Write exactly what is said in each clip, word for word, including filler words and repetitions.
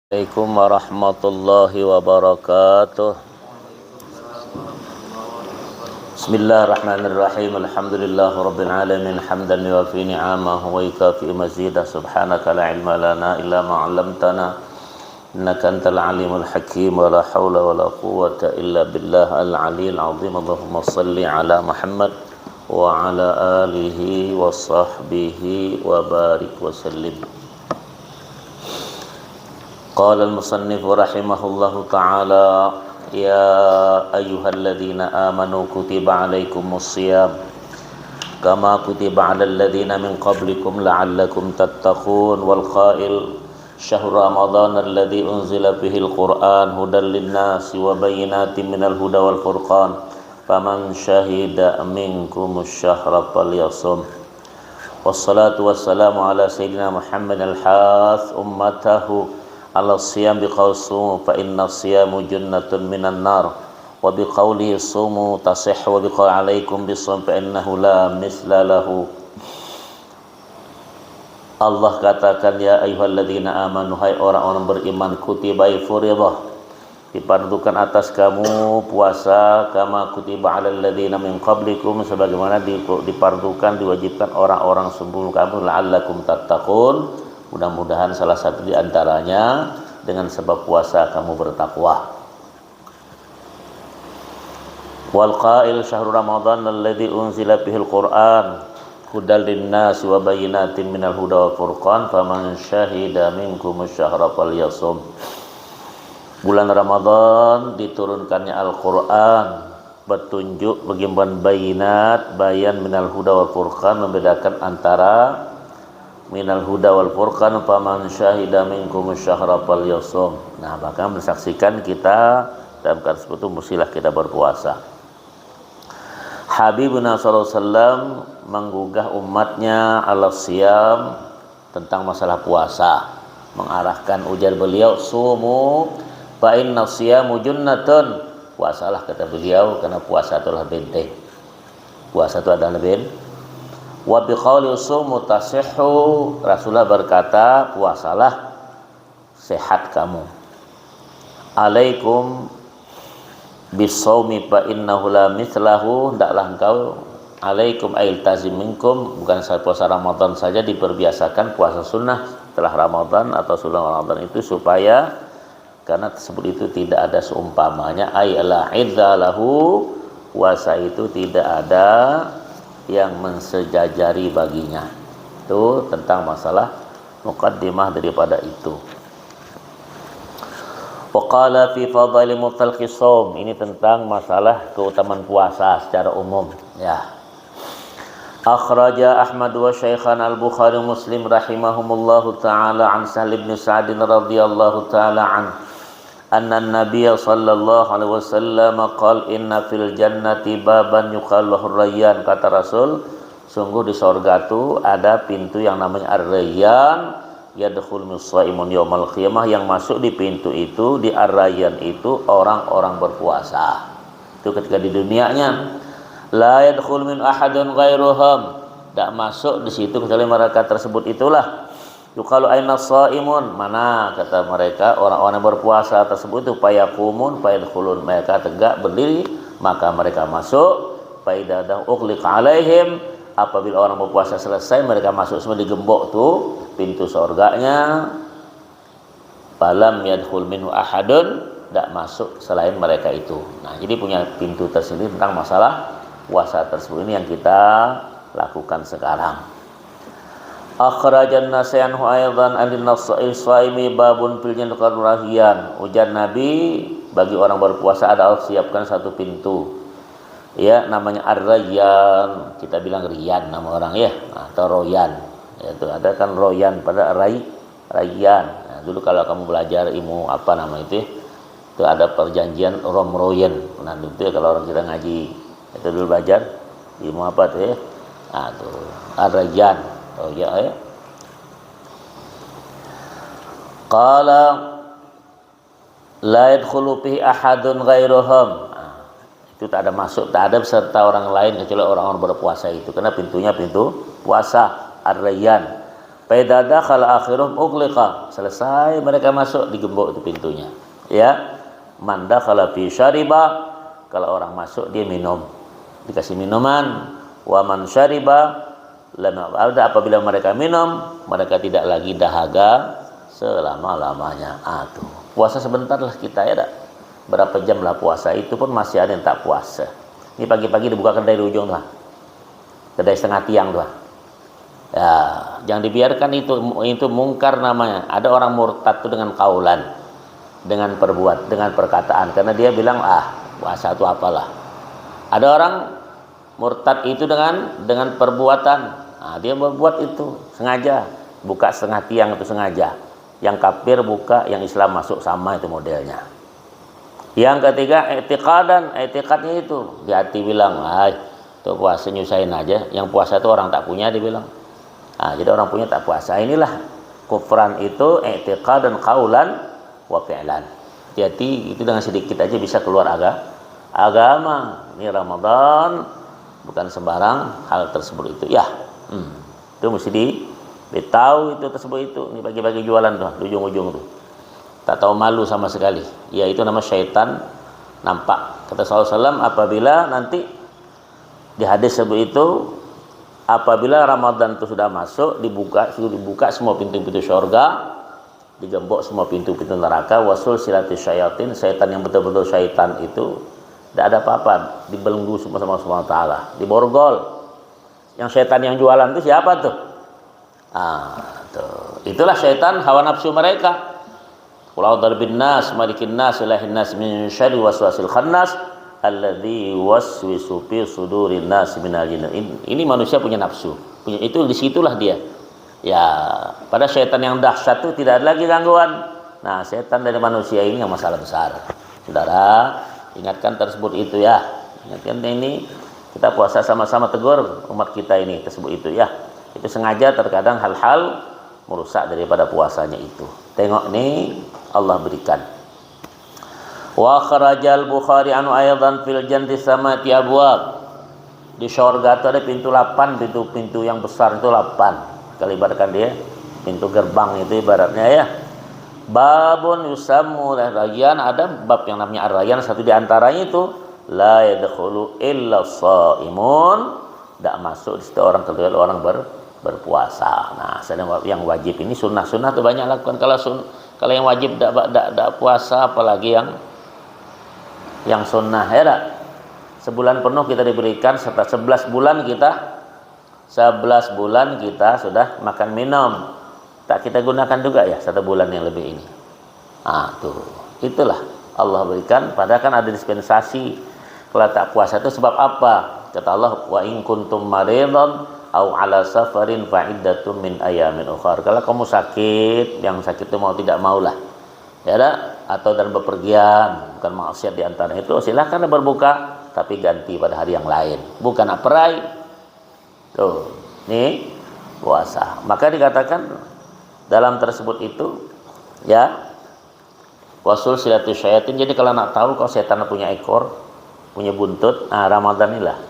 Assalamualaikum warahmatullahi wabarakatuh. Bismillahirrahmanirrahim. Alhamdulillahirabbil alamin. Hamdan yuwafi ni'amahu wa yukafi'u mazidah. Subhanaka la ilma lana illa ma 'allamtana. Innaka antal alimul hakim. Wa la haula wa la quwwata illa billahil aliyil azim. Allahumma salli ala Muhammad wa ala alihi wa sahbihi wa barik wa sallim. Qala al-musannifu rahimahullahu ta'ala, ya ayyuhalladzina amanu kutiba alaikumus siyam kama kutiba alal ladzina min qablikum la'allakum tattaqun. Wal qail, syahru ramadan alladzi unzila fihil quran hudal linnasi wa bayyinatin minal huda wal furqan, faman syahida minkumus syahra falyasum. Wassalatu wassalamu ala sayyidina Muhammad al-hath ummatahu ala siyam biqaul sumu fa inna siyamu junnatun minan nar, wa biqaulihi sumu tasihhu, wa biqaul alaikum bisum fa innahu la misla lahu. Allah katakan, ya ayyuhalladzina amanu, hai orang-orang beriman, kutiba, ay furidah, dipardukan atas kamu puasa, kama kutiba alal ladzina min qablikum, sebagaimana di- dipardukan, diwajibkan orang-orang sebelum kamu, la'allakum tattaqun, mudah-mudahan salah satu di antaranya dengan sebab puasa kamu bertakwa. Wal qail, syahru ramadan alladzi unzila fihil quran hudal linnasi wa bayyinatin minal huda wal furqan, faman syahida minkumus syahra falyasum. Bulan Ramadan diturunkannya Al-Quran, petunjuk, bagaimana bayinat, bayan, minal huda wal furqan, membedakan antara minal huda wal furqan, faman syahida minkumus syahra falyasum. Nah, bahkan mensaksikan kita dalam kasus itu, musilah kita berpuasa. Habibuna sallallahu alaihi wasallam menggugah umatnya ala siyam, tentang masalah puasa, mengarahkan, ujar beliau, sumu fa inna siyamu junnatun, puasalah, kata beliau, karena puasa itulah benteng. Puasa itu adalah ben. Wa biqauli sumu tasihhu, Rasulullah berkata, puasalah, sehat kamu. Alaikum bisaumi fa innahu la mitslahu, hendaklah engkau, alaikum, ay iltazim minkum, bukan sahaja puasa Ramadan saja, diperbiasakan puasa sunnah setelah Ramadan atau sebelum Ramadan itu, supaya, karena tersebut itu tidak ada seumpamanya, ay la idza lahu, puasa itu tidak ada yang mensejajari baginya. Itu tentang masalah mukaddimah daripada itu. Wa qala fi fadaili mutlaqis shaum, ini tentang masalah keutamaan puasa secara umum, ya. Akhraja Ahmad wa Syaikhan Al-Bukhari Muslim rahimahumullahu ta'ala an Sahl bin Sa'din radhiyallahu ta'ala an, anna Nabiya sallallahu alaihi wasallam qal, inna fil jannati baban yuqalu lahur Rayyan, kata Rasul, sungguh di sorga tu ada pintu yang namanya Ar-Rayyan, yadkhul min shaimun yaumal qiyamah, yang masuk di pintu itu, di Ar-Rayyan itu orang-orang berpuasa. Itu ketika di dunianya. La yadkhul min ahadun ghairuhum, tidak masuk di situ kecuali mereka tersebut itulah. Yuqalu aina shaimun, mana, kata mereka, orang-orang yang berpuasa tersebut itu, fayaqumun fayadkhulun, mereka tegak berdiri, maka mereka masuk. Fa idza ughliqa alaihim, apabila orang berpuasa selesai, mereka masuk semua, digembok tu pintu surganya. Falam yadkhul minhu ahadun, tidak masuk selain mereka itu. Nah, jadi punya pintu tersendiri tentang masalah puasa tersebut, ini yang kita lakukan sekarang. Akhrajan Nasai anhu aidan, an Nasai shaimi babun fil jannati Rayyan. Ujar Nabi, bagi orang berpuasa ada Allah siapkan satu pintu. Ya, namanya Ar-Rayyan. Kita bilang Rian nama orang, ya, atau Royan. Ya, itu ada kan Royan pada Ray Rayyan. Nah, dulu kalau kamu belajar ilmu apa nama itu, ya? Itu ada perjanjian Rom Royan. Nah, dulu itu ya, kalau orang kita ngaji, itu dulu belajar ilmu apa tuh, ya? Nah, tuh, Ar-Rayyan. Oh, ya, ya. Qala la yadkhulu fihi ahadun ghairuhum. Nah, itu tak ada masuk, tak ada beserta orang lain kecuali orang-orang berpuasa itu. Karena pintunya pintu puasa, Ar-Rayyan. Faida dakhala akhiruhum ughliqa. Selesai mereka masuk, digembok itu pintunya. Ya. Man dakhala fi syariba, kalau orang masuk dia minum. Dikasih minuman. Wa man syariba, lama ada apabila mereka minum, mereka tidak lagi dahaga selama-lamanya. Ah, tuh. Puasa sebentar lah kita ya dak. Berapa jam lah puasa itu pun masih ada yang tak puasa. Ini pagi-pagi dibuka kedai di ujung tuh. Kedai setengah tiang tuh. Ya, jangan dibiarkan itu, itu mungkar namanya. Ada orang murtad tuh dengan kaulan, dengan perbuat, dengan perkataan. Karena dia bilang, "Ah, puasa itu apalah." Ada orang murtad itu dengan dengan perbuatan. Nah, dia berbuat itu sengaja, buka setengah tiang itu sengaja. Yang kafir buka, yang Islam masuk, sama itu modelnya. Yang ketiga, i'tiqadan, i'tiqadnya itu di hati bilang, "Ay, tuh puasa nyusahin aja." Yang puasa itu orang tak punya, dibilang. Nah, jadi orang punya tak puasa. Inilah kufran itu, i'tiqadan, qaulan, wa fi'lan. Jadi itu dengan sedikit aja bisa keluar aga-, agama. Ini Ramadan bukan sembarang hal tersebut itu. Ya, hmm. Itu mesti di, ditahu itu tersebut itu. Ini bagi-bagi jualan tuh, di ujung-ujung tuh. Tak tahu malu sama sekali. Ya, itu nama syaitan nampak. Kata Rasulullah sallallahu alaihi wasallam, apabila nanti di hadis sebut itu, apabila Ramadan itu sudah masuk, dibuka, sudah dibuka semua pintu-pintu syurga, digembok semua pintu-pintu neraka, wasul silati syayatin, syaitan yang betul-betul syaitan itu, tidak ada apa-apa, dibelenggu semua sama Allah Subhanahu wa Ta'ala, diborgol. Yang syaitan yang jualan itu siapa tuh? Ah, tuh. Itulah syaitan hawa nafsu mereka. Qul a'udzu birabbin nas, malikin nas, ilahin nas, min syarri waswasil khannas, alladzi waswisu fi sudurin nas minal jinn. In-, ini manusia punya nafsu. Punya itu, di situlah dia. Ya, pada syaitan yang dahsyat itu tidak ada lagi gangguan. Nah, setan dari manusia ini yang masalah besar. Saudara, ingatkan tersebut itu ya. Ingatkan ini, kita puasa sama-sama tegur umat kita ini tersebut itu ya. Itu sengaja terkadang hal-hal merusak daripada puasanya itu. Tengok nih, Allah berikan. Wa kharajal Bukhari anu aydan fil jannati samati abwab. Di syurga itu ada pintu lapan, pintu-pintu yang besar itu lapan. Kalau ibaratkan dia, pintu gerbang itu ibaratnya ya. Babun yusammu Ar-Rayyan, ada bab yang namanya Ar-Rayyan, satu di antaranya itu, la yadkhulu illa shaimun, tidak masuk di situ orang kecuali orang ber-, berpuasa. Nah, sedang yang wajib ini, sunnah-sunnah tuh banyak lakukan. Kalau sun-, kalau yang wajib tidak, tidak, tidak puasa, apalagi yang, yang sunnah, ya tak? Sebulan penuh kita diberikan, serta sebelas bulan kita, sebelas bulan kita sudah makan minum. Tak kita gunakan juga ya satu bulan yang lebih ini. Ah, tuh. Itulah Allah berikan, padahal kan ada dispensasi. Kalau tak puasa itu sebab apa? Kata Allah, "Wa in kuntum maridan au ala safarin fa iddatum min ayamin ukhar." Kalau kamu sakit, yang sakit itu mau tidak maulah. Ya tak? Atau dalam bepergian, bukan maksiat di antara itu, silahkan berbuka, tapi ganti pada hari yang lain. Bukan nak perai. Tuh, nih puasa. Maka dikatakan dalam tersebut itu, ya, wasul silatu syayatin. Jadi kalau nak tahu kau setan punya ekor, punya buntut, nah, Ramadan inilah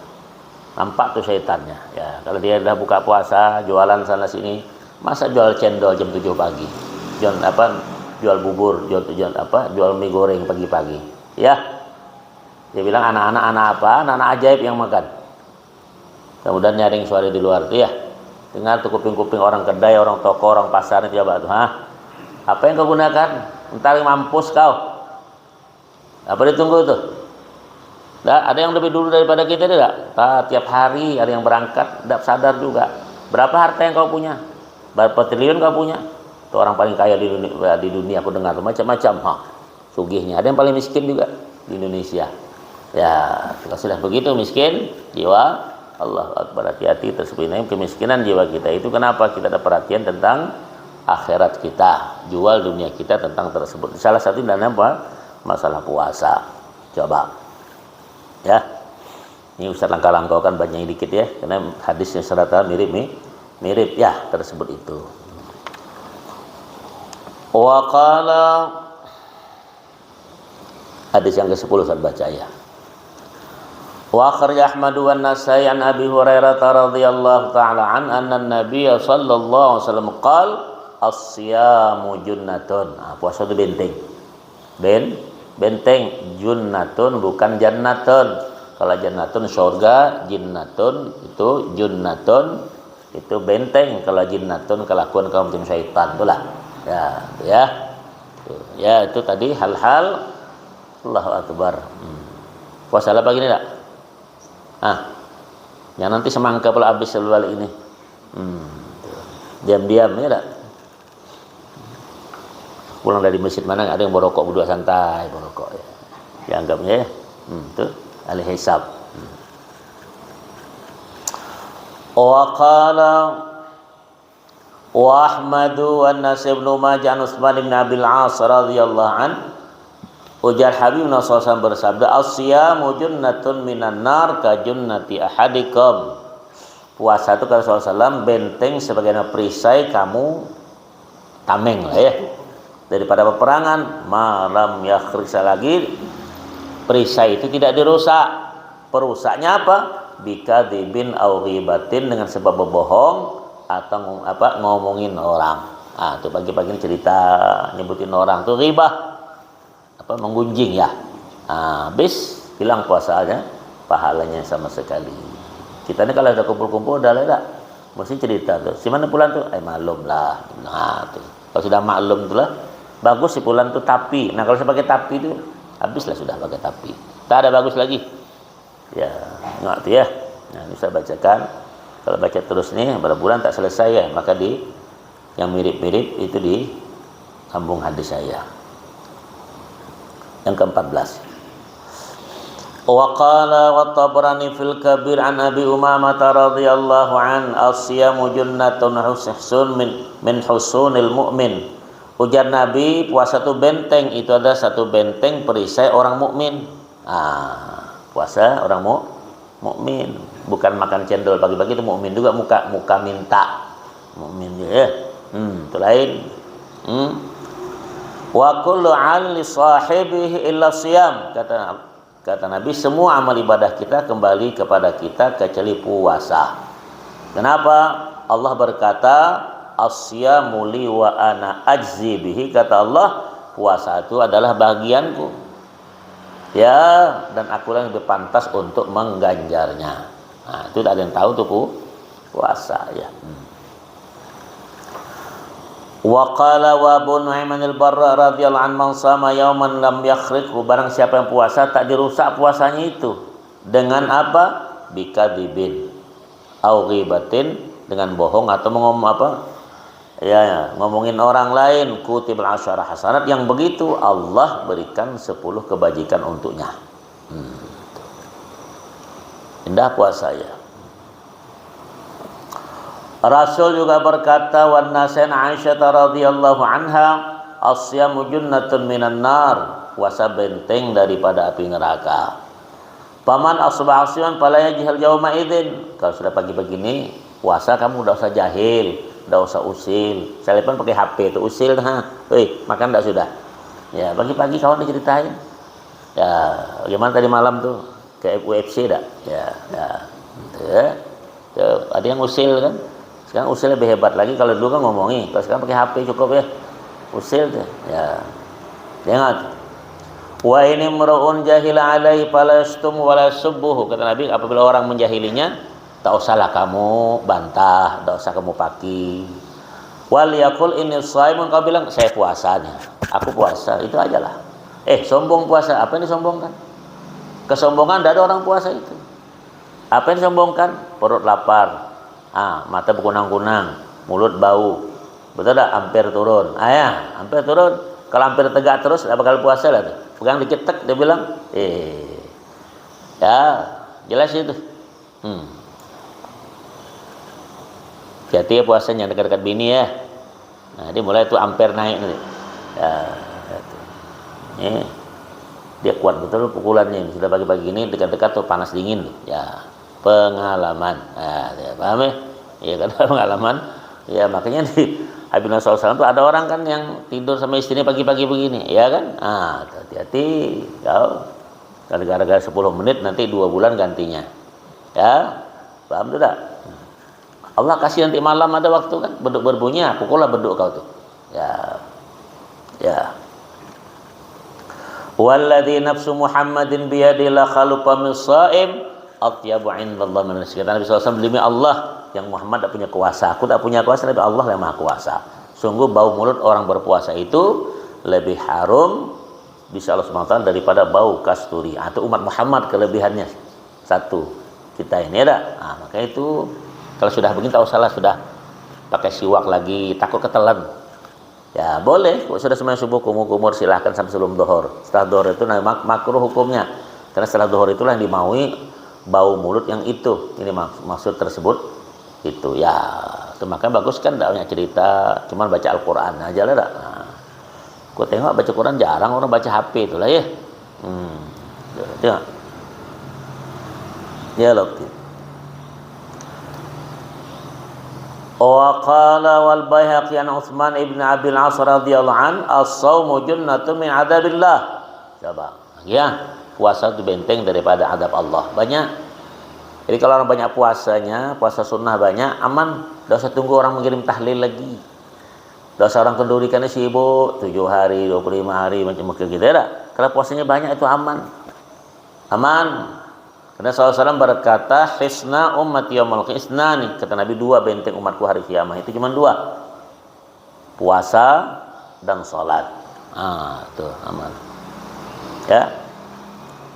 nampak tuh setannya. Ya, kalau dia udah buka puasa, jualan sana sini, masa jual cendol jam tujuh pagi, jual apa, jual bubur, jual, jual apa, jual mie goreng pagi-pagi. Ya, dia bilang, "Anak-anak, anak apa? Anak-anak ajaib yang makan." Kemudian nyaring suara di luar tuh ya. Dengar tuh kuping-kuping orang kedai, orang toko, orang pasar itu, "Coba tuh, hah? Apa yang kau gunakan? Ntar mampus kau." Apa ditunggu tuh? Nah, ada yang lebih dulu daripada kita tidak? Nah, tiap hari ada yang berangkat, tidak sadar juga. Berapa harta yang kau punya? Berapa triliun kau punya? Tuh orang paling kaya di dunia, di dunia aku dengar tuh macam-macam. Ha. Sugihnya. Ada yang paling miskin juga di Indonesia. Ya, kalau sudah begitu miskin jiwa, Allahu Akbar, hati-hati tersebut. Nah, kemiskinan jiwa kita itu kenapa kita ada perhatian tentang akhirat kita, jual dunia kita tentang tersebut. Salah satu dan apa? Masalah puasa. Coba. Ya. Ini Ustaz langkah-langkaukan banyak dikit ya, karena hadisnya serata mirip mi-, mirip ya tersebut itu. Wa qala, hadis yang kesepuluh saya baca ya. Wa akhraja Ahmad wa Nasai an Abi Hurairah radhiyallahu taala an anna Nabiya sallallahu alaihi wasallam qal, "As-siyamu junnatun." Nah, puasa itu benteng. Ben, benteng, junnatun bukan jannatun. Kalau jannatun surga, jinnatun itu, junnatun itu benteng. Kalau jinnatun kelakuan kaum jin syaitan itulah. Ya, itu ya. Tuh, ya, itu tadi hal-hal Allahu Akbar. Hmm. Puasa lah pagi ini tak? Ah, yang nanti semangka pula habis selalu balik ini. Hmm. Diam-diam ya tak? Pulang dari masjid mana ada yang borokok berdua santai borokok ya. Dianggapnya ya. Hmm, tu ahli hisab. Hmm. Wa qala wa Ahmadu wa Nasai ibnu Majah an Utsman ibn Abil As radhiyallahu an. Ujar Habib Nabi sallallahu alaihi wasallam bersabda, "As-siyamu junnatun minan nar ka junnati ahadikum." Puasa itu kata Rasulullah sallallahu alaihi wasallam benteng sebagaimana perisai kamu tameng lah ya. Daripada peperangan, malam yakhrik selagi perisai itu tidak dirusak. Perusaknya apa? Bikadzibin au ghibatin dengan sebab berbohong atau ngom-, apa, ngomongin orang. Ah, tu pagi-pagi ni cerita nyebutin orang tu ghibah. Apa, menggunjing ya. Ah, habis hilang puasanya, pahalanya sama sekali. Kita ni kalau ada kumpul-kumpul udah lah dah. Mesti cerita tu. Si mana pulan tu? Eh, malum lah. Nah, tu. Kalau sudah maklum tu lah, bagus si pulan tu tapi. Nah, kalau saya pakai tapi tu, habislah sudah pakai tapi. Tak ada bagus lagi. Ya, ngerti ya. Nah, ini saya bacakan. Kalau baca terus ni, berapa bulan tak selesai ya, maka di yang mirip-mirip itu di sambung hadis saya. Yang keempat belas. Wa qala wa Tabrani fil Kabir an Abi Umamah radhiyallahu an, "As-siyamu junnatun husun min, min husunil mu'min." Ujar Nabi, puasa tu benteng, itu ada satu benteng perisai orang mukmin. Ah, puasa orang mu-, mukmin. Bukan makan cendol pagi-pagi itu mukmin juga muka, muka minta. Mukmin juga ya. Hmm, itu lain. Hmm. Wa kullu 'amalin li sahibihi illa siyam, kata, kata Nabi, semua amal ibadah kita kembali kepada kita kecuali puasa. Kenapa? Allah berkata, "As-siyamu li wa ana ajzi bihi," kata Allah, puasa itu adalah bagianku. Ya, dan aku lah yang lebih pantas untuk mengganjarnya. Nah, itu tak ada yang tahu tuh pu-, puasa ya. Hmm. Wa qala wa Abu Nu'aiman al-Barra radhiyallahu anhu, "Man sama yauman lam yakhrikhu," barang siapa yang puasa tak dirusak puasanya itu dengan apa? Bikadzibin au ghibatin, dengan bohong atau mengom-, apa? Ya, ya, ngomongin orang lain, kutibal asyara hasanat, yang begitu Allah berikan sepuluh kebajikan untuknya. Hmm. Indah puasa ya. Rasul juga berkata, "Wan nasen Aisyah radhiyallahu anha, asyamu junnatun minan nar," puasa benteng daripada api neraka. "Paman asbaha sha'iman fala yajhal yauma idzin." Kalau sudah pagi begini, puasa kamu udah usah jahil, udah usah usil. Sekalipun pakai H P itu usil, ha. Wih, makan ndak sudah? Ya, pagi-pagi kawan diceritain. Ya, bagaimana tadi malam tuh? Ke U F C dak? Ya, ya. Gitu ya. Ya, ada yang usil kan. Sekarang usil lebih hebat lagi, kalau dulu kan ngomongi, kalau sekarang pakai H P cukup ya. Usil tuh. Ya. Ingat. "Wa ini mru'un jahila alaihi fala yastum wala yasubbuhu." Kata Nabi, apabila orang menjahilinya, tak usahlah kamu bantah, tak usah kamu paki. "Wal yakul ini shaimun," kau bilang, "Saya puasanya. Aku puasa." Itu ajalah. Eh, sombong puasa. Apa yang disombongkan? Kesombongan tidak ada orang puasa itu. Apa yang disombongkan? Perut lapar. Ah, mata berkunang-kunang, mulut bau. Betul tak? Hampir turun. Ah ya, hampir turun. Kalau hampir tegak terus, tidak bakal puasa lah tuh. Pegang dikit, tek, dia bilang, eh, ya, jelas itu. Hmm. Hati-hati ya puasanya dekat-dekat bini ya. Nah, dia mulai tuh amper naik nanti. Ya, itu. Nih, dia kuat betul pukulannya. Sudah pagi-pagi ini dekat-dekat tuh panas dingin tuh. Ya, pengalaman. Nah, ya, paham ya? Ya, karena pengalaman. Ya, makanya di Nabi Sallallahu Alaihi Wasallam tuh ada orang kan yang tidur sama istrinya pagi-pagi begini, ya kan? Ah, hati-hati kau. Gara-gara sepuluh menit, nanti dua bulan gantinya. Ya, paham tu dak? Allah kasih nanti malam ada waktu kan, beduk berbunyi, ah, pukullah beduk kau tu. Ya. Ya. Walladzi nafsu Muhammadin biyadihi la khalufa min shaim atyabu indallah min misk. Kata Nabi sallallahu alaihi wasallam, "Demi Allah yang Muhammad tak punya kuasa, aku tak punya kuasa, tapi Allah yang maha kuasa. Sungguh bau mulut orang berpuasa itu lebih harum di sisi Allah subhanahu wa taala daripada bau kasturi." Ah, itu umat Muhammad kelebihannya. Satu, kita ini ada. Ah, makanya itu kalau sudah begini tak usahlah sudah pakai siwak lagi, takut ketelan. Ya, boleh. Kalau sudah sembahyang subuh kumur-kumur, silahkan sampai sebelum dohor. Setelah dohor itu, nah, mak-, makruh hukumnya. Karena setelah dohor itulah yang dimaui bau mulut yang itu. Ini mak-, maksud tersebut itu. Ya, itu makanya bagus kan, tidak banyak cerita, cuman baca Al-Quran aja lah dak. Nah, aku tengok baca Quran jarang orang baca H P itulah ya. Hmm. Tengok. Ya, lagi. Wa qala wal Baihaqi an Utsman ibn Abil As radhiyallahu an, "As-saumu junnatun min adzabillah." Coba, ya, puasa itu benteng daripada adab Allah. Banyak. Jadi kalau orang banyak puasanya, puasa sunnah banyak, aman. Tidak usah tunggu orang mengirim tahlil lagi. Tidak usah orang kendurikannya sibuk, tujuh hari, dua puluh lima hari, macam mungkin gitu ya. Kalau puasanya banyak itu aman. Aman. Karena Rasulullah sallallahu alaihi wasallam berkata, "Hisna ummati yaumal qiyamah." Kata Nabi, "Dua benteng umatku hari kiamat itu cuma dua. Puasa dan salat." Ah, tuh aman. Ya.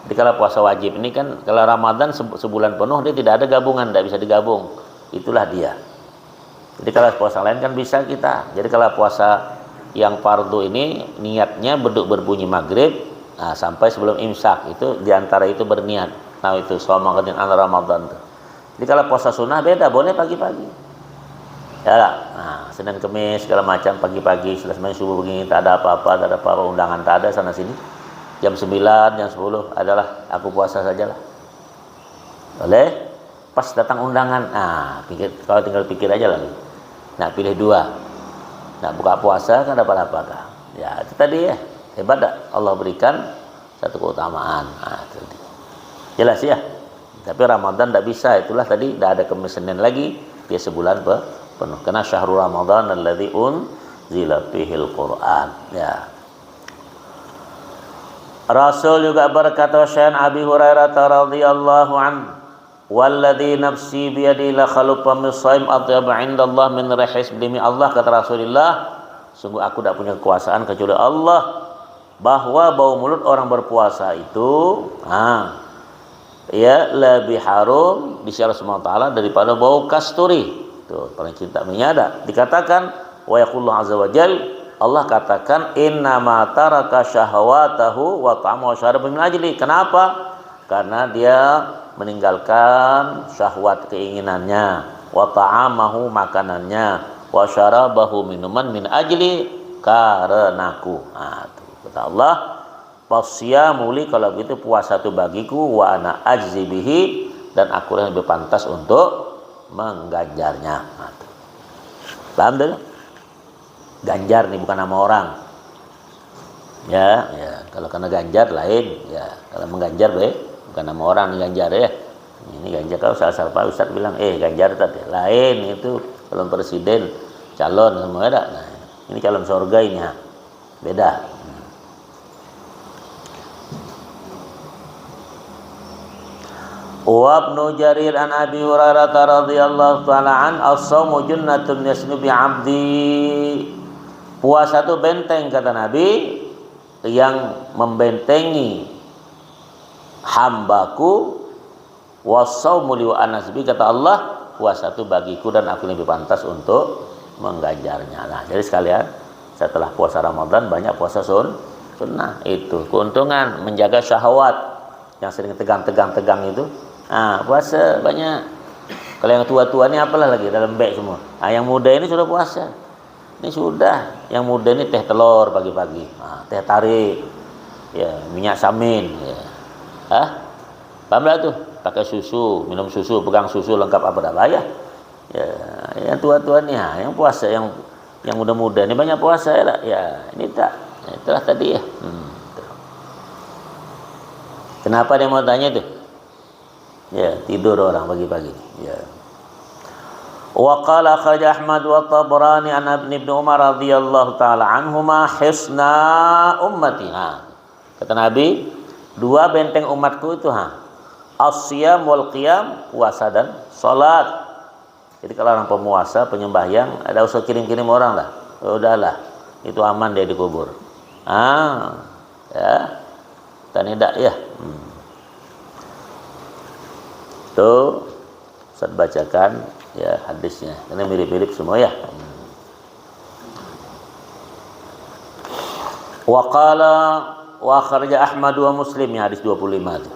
Jadi kalau puasa wajib ini kan, kalau Ramadan se-, sebulan penuh dia tidak ada gabungan, tidak bisa digabung. Itulah dia. Jadi kalau puasa lain kan bisa kita. Jadi kalau puasa yang fardu ini niatnya beduk berbunyi maghrib, nah, sampai sebelum imsak, itu diantara itu berniat. Nah, itu shauma ghadin an Ramadan tuh. Jadi kalau puasa sunnah beda, boleh pagi-pagi. Ya lah. Nah, Senin Kemis segala macam pagi-pagi sudah sembahyang subuh begini, tak ada apa-apa, tak ada apa-apa, undangan tak ada sana sini. Jam sembilan, jam sepuluh adalah aku puasa sajalah. Boleh? Pas datang undangan, ah, pikir, kau tinggal pikir aja lagi. Nak pilih dua. Nak buka puasa kan dapat apa kah? Ya, itu tadi ya. Hebat tak? Allah berikan satu keutamaan. Ah, itu dia. Jelas ya? Tapi Ramadan tidak bisa, itulah tadi tidak ada Kemis Senin lagi, dia sebulan pe-, penuh. Karena syahru Ramadan alladzi unzila fihil Quran. Ya. Rasul juga berkata, Syaikh Abi Hurairah radhiyallahu anhu, "Walladzi nafsi biyadihi la khalufa min shaim atyaba indallah min rihis." Demi Allah, kata Rasulullah, "Sungguh aku tidak punya kekuasaan kecuali Allah, bahwa bau mulut orang berpuasa itu, ah, ya, lebih harum di sisi Allah Subhanahu wa taala daripada bau kasturi." Tuh, paling cinta menyada. Dikatakan, wa yaqulullah azza wa jal, Allah katakan, "Innama taraka syahwatahu wa ta'amahu wa syarabahu min ajli." Kenapa? Karena dia meninggalkan syahwat keinginannya, wa ta'amahu makanannya, wa syarabahu minuman min ajli, karenaku. Nah, tuh, kata Allah, "Fasyamu li," kalau begitu puasa tu bagiku, "wa ana ajzi bihi," dan aku yang lebih pantas untuk mengganjarnya. Nah, tuh. Paham tuh? Ganjar nih bukan nama orang. Ya, ya. Kalau kena ganjar lain, ya. Kalau mengganjar baik, bukan nama orang nih ganjar ya. Ini ganjar kalau salah salah Pak Ustadz bilang, "Eh, ganjar tadi." Lain itu calon presiden, calon semua ada. Nah, ini calon surga ini ha. Beda. Wa Ibnu Jarir an Abi Hurairah radhiyallahu taala an, "As-saumu junnatun yasnu bi abdi." Puasa itu benteng, kata Nabi, yang membentengi hambaku. "Wasaumu li wa ana ajzi bihi," kata Allah, "Puasa itu bagiku dan aku lebih pantas untuk mengganjarnya." Nah, jadi sekalian, setelah puasa Ramadan banyak puasa sun-, sunnah. Itu keuntungan menjaga syahwat. Yang sering tegang-tegang-tegang itu, nah, puasa banyak. Kalau yang tua-tua ini apalah lagi, dalam bek semua. Nah, yang muda ini sudah puasa. Ini sudah, yang muda ini teh telur pagi-pagi, nah, teh tarik, ya, minyak samin, ya. Hah? Paham tak tuh? Pakai susu, minum susu, pegang susu lengkap apa dah payah. Ya, yang tua-tua nih, ha, yang puasa, yang, yang muda-muda ini banyak puasa ya tak? Ya, ini tak. Nah, itulah tadi ya. Hmm, tuh. Kenapa dia mau tanya itu? Ya, tidur orang pagi-pagi. Ya. Wa qala akhraja Ahmad wa Tabrani an Ibn Umar radhiyallahu taala anhuma hisna ummati. Ha. Kata Nabi, dua benteng umatku itu, ha. As-siyam wal qiyam, puasa dan salat. Jadi kalau orang pemuasa, penyembahyang, ada usah kirim-kirim orang lah. Ya udahlah, itu aman dia dikubur. Ah, ya. Tani dak ya. Hmm. Tuh, Ustaz bacakan ya hadisnya. Karena mirip-mirip semua ya. Hmm. Wa qala wa akhraja Ahmad wa Muslim, ya, hadis dua puluh lima tu.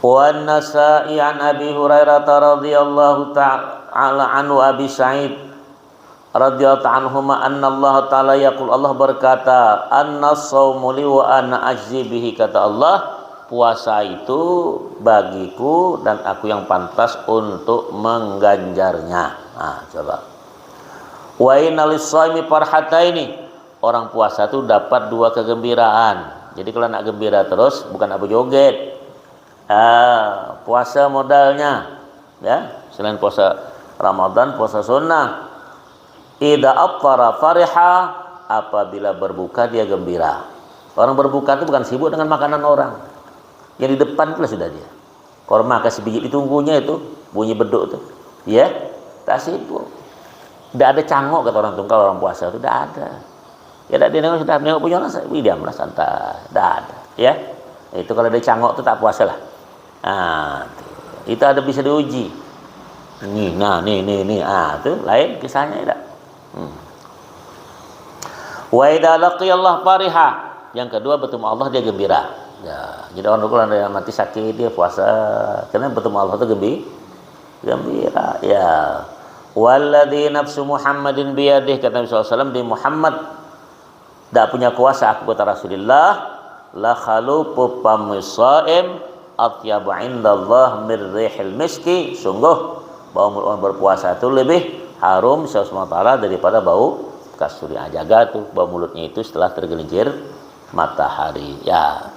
Wa Nasa'i an Abi Hurairah radhiyallahu ta'ala anhu Abi Sa'id radhiyallahu ta'ala anhuma anna Allah ta'ala yaqul, Allah berkata, "Anna saumu li wa ana ajzi bihi," kata Allah, puasa itu bagiku dan aku yang pantas untuk mengganjarnya. Nah, coba. Wa inna lis-shaimi farhataini. Orang puasa tuh dapat dua kegembiraan. Jadi kalau nak gembira terus, bukan apa joget. Ah, puasa modalnya, ya, selain puasa Ramadan, puasa sunnah. Idza aftara fariha, apabila berbuka dia gembira. Orang berbuka itu bukan sibuk dengan makanan orang. Yang di depan itulah sudah dia. Korma kasih biji ditunggunya itu, bunyi beduk tuh. Ya, tak sibuk. Tidak ada cangok kata orang tunggal orang puasa itu, tidak ada. Ya, tidak dia nengok sudah, nengok punya orang, wih, diamlah santai. Tidak ada. Ya, itu kalau ada cangok tuh tak puasa lah. Nah, tuh. Itu ada bisa diuji. Nih, nah, nih, nih, nih. Ah, tuh lain kisahnya tidak. Hmm. Wa idza laqiyallah fariha. Yang kedua, bertemu Allah dia gembira. Ya, jadi orang kalau ada yang mati sakit dia puasa. Karena bertemu Allah tuh gembi, gembira. Ya. Walladzi nafsu Muhammadin biyadih, kata Nabi sallallahu alaihi wasallam, di Muhammad tidak punya kuasa aku, kata Rasulullah. La khalufu fami shaim atyabu indallah min rihil miski. Sungguh bau mulut orang berpuasa itu lebih harum di sisi Allah Subhanahu wa taala daripada bau kasturi. Ah, jaga tuh bau mulutnya itu setelah tergelincir matahari. Ya.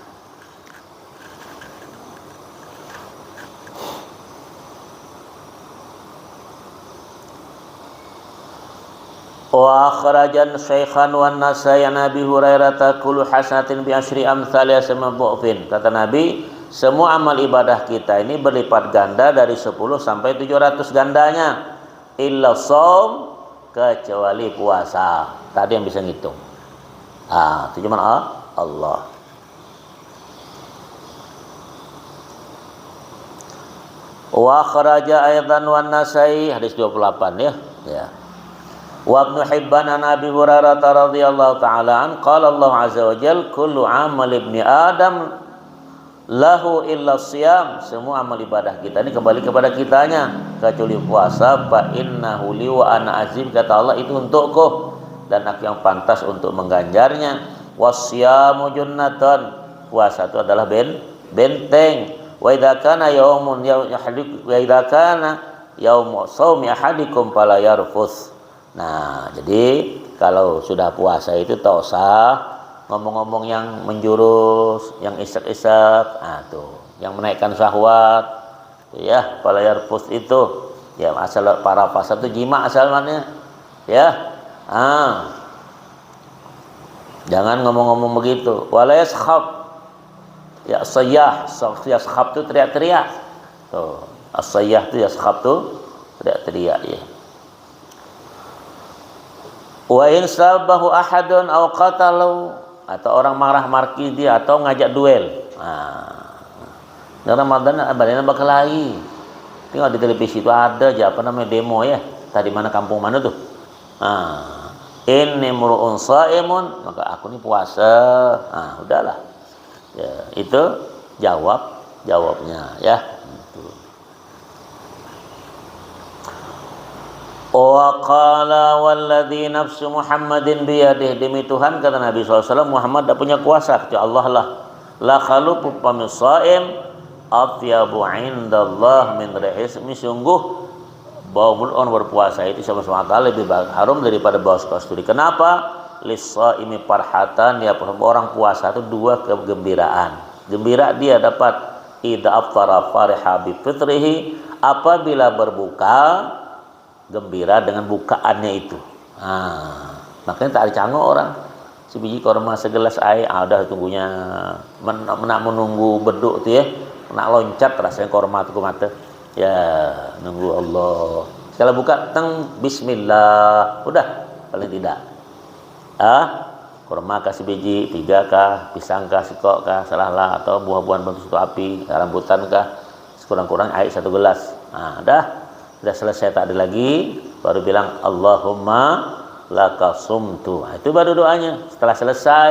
Wa akhrajan Syaikhan wa Nasai an Abi Hurairah kullu hasanatin bi asyri amthaliha sama dhu'fin. Kata Nabi, semua amal ibadah kita ini berlipat ganda dari sepuluh sampai tujuh ratus gandanya. Illa shaum, kecuali puasa. Tadi yang bisa ngitung. Ah, itu cuma Allah. Wa kharaja aidan wa Nasai, hadis dua puluh delapan ya. Ya. Wa Ibnu Hibban an Abi Hurairah radhiyallahu taala an qala Allah azza wa jal kullu amal ibni Adam lahu illa siyam, semua amal ibadah kita ini kembali kepada kitanya kecuali puasa, fa innahu li wa ana azim, kata Allah itu untukku dan aku yang pantas untuk mengganjarnya. Wasyamu junnatun, puasa itu adalah ben, benteng. Wa idza kana yaumun yahlik wa idza kana yaumu saumi ahadikum fala yarfus. Nah, jadi kalau sudah puasa itu tak usah ngomong-ngomong yang menjurus, yang isek-isek, nah tuh, yang menaikkan syahwat, ya, fala yarfus itu, ya asal para puasa itu jima asalnya, ya, ah, jangan ngomong-ngomong begitu. Wala yaskhab, ya sayyah, yaskhab itu teriak-teriak, tuh, as-sayyah itu yaskhab tuh teriak-teriak ya. Wa in sabahu ahadun au qatalu, atau orang marah-marki dia atau ngajak duel. Nah, ini Ramadan abadina bakalahi. Tengok di televisi itu ada aja apa namanya demo ya. Tadi mana kampung mana tuh? Nah, ini mru'un saimun, maka aku ini puasa. Nah, udahlah. Ya, itu jawab jawabnya ya. Itu. Wa qala walladzi nafsu Muhammadin biyadih, demi Tuhan kata Nabi sallallahu alaihi wasallam Muhammad tidak punya kuasa kecuali Allah lah. La khalufu fami shaim atyabu indallah min rihis, sungguh bau mulut orang berpuasa itu sama Allah Ta'ala lebih harum daripada bau kasturi. Kenapa? Lissaimi farhatan, ya, orang puasa itu dua kegembiraan. Gembira dia dapat, idza aftara fariha bi fitrihi, apabila berbuka gembira dengan bukaannya itu. Nah, makanya tak ada cangok orang. Sebiji korma, segelas air, ah, dah tunggunya. Men, nak menunggu beduk tu ya, nak loncat rasanya korma tu ke mata. Ya, nunggu Allah. Sekali buka, teng, bismillah. Udah, paling tidak. Ah, korma kah sebiji, tiga kah, pisang kah, sikok kah, salah lah, atau buah-buahan bentuk api, rambutan kah, sekurang-kurang air satu gelas. Nah, dah, sudah selesai tak ada lagi, baru bilang, "Allahumma laka sumtu." Nah, itu baru doanya. Setelah selesai,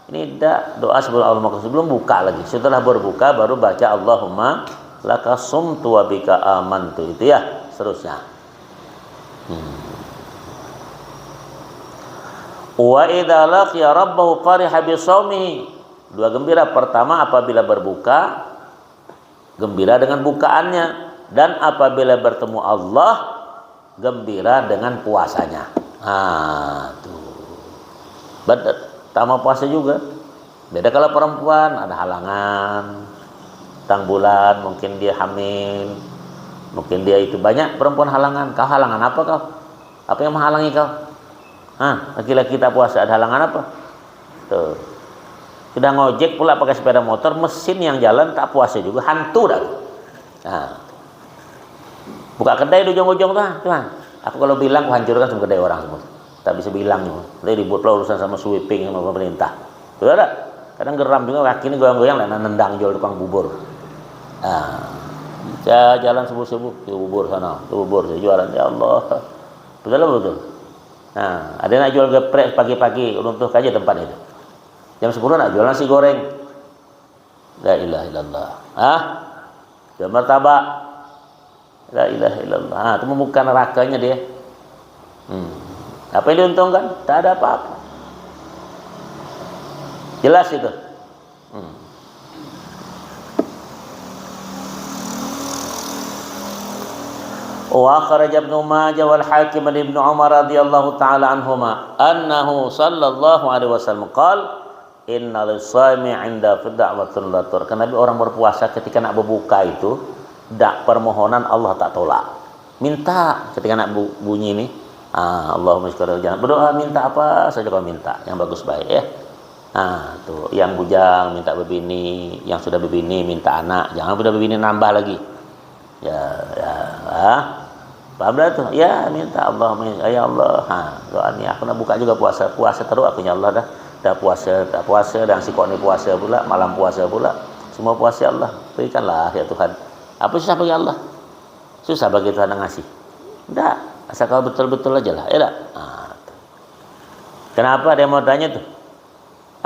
ini tidak doa sebelum Allah, sebelum buka lagi. Setelah berbuka baru baca, "Allahumma laka sumtu wa bika amantu." Itu ya, seterusnya. Hmm. Wa idza laqiya rabbahu fariha bisaumihi. Dua gembira. Pertama, apabila berbuka, gembira dengan bukaannya, dan apabila bertemu Allah, gembira dengan puasanya. Nah, tuh. Beda, tambah puasa juga. Beda kalau perempuan, ada halangan, tang bulan, mungkin dia hamil, mungkin dia itu, banyak perempuan halangan. Kau halangan apa kau? Apa yang menghalangi kau? Hah, laki-laki tak puasa, ada halangan apa? Tuh. Sudah ngojek pula pakai sepeda motor, mesin yang jalan, tak puasa juga, hantu dah. Nah. Buka kedai di ujung-ujung tuh, tuh. Aku kalau bilang, aku hancurkan semua kedai orang semua. Tak bisa bilang juga. Nanti ribut pula urusan sama sweeping sama pemerintah. Tuh ada. Kadang geram juga, kaki ini goyang-goyang, lah nendang jual tukang bubur. Nah, saya jalan subuh-subuh, ke bubur sana, ke bubur, saya jualan, ya Allah. Betul lah betul. Nah, ada nak jual geprek pagi-pagi, runtuh aja tempat itu. Jam sepuluh nak jual nasi goreng. La ilaha illallah. Hah? Jual martabak. La ilaha illallah. Ah, itu membuka nerakanya dia. Hmm. Apa yang diuntungkan? Tak ada apa-apa. Jelas itu. Hmm. Wa kharaja Ibnu Majah wal Hakim an Ibnu Umar radhiyallahu taala anhuma annahu sallallahu alaihi wasallam qal, "Inna lisaimi inda da'watun la tur." Kan Nabi, orang berpuasa ketika nak berbuka itu, dak permohonan Allah tak tolak. Minta ketika nak bu, bunyi ni, ah, Allahumma syukur jangan berdoa, minta apa saja kau minta yang bagus baik ya. Ah, tuh, yang bujang minta bebini, yang sudah bebini minta anak, jangan sudah bebini nambah lagi. Ya, ya, ah. Paham dah tuh? Ya, minta Allah, ya Allah. Ha, doa ni aku nak buka juga puasa. Puasa terus aku ya Allah dah. Dah puasa, tak puasa, dan sikok ni puasa pula, malam puasa pula. Semua puasa ya Allah. Berikanlah ya Tuhan. Apa susah bagi Allah? Susah bagi Tuhan yang ngasih. Enggak, asal kau betul-betul aja lah, ya dah. Ah, tuh. Kenapa dia mau tanya tuh?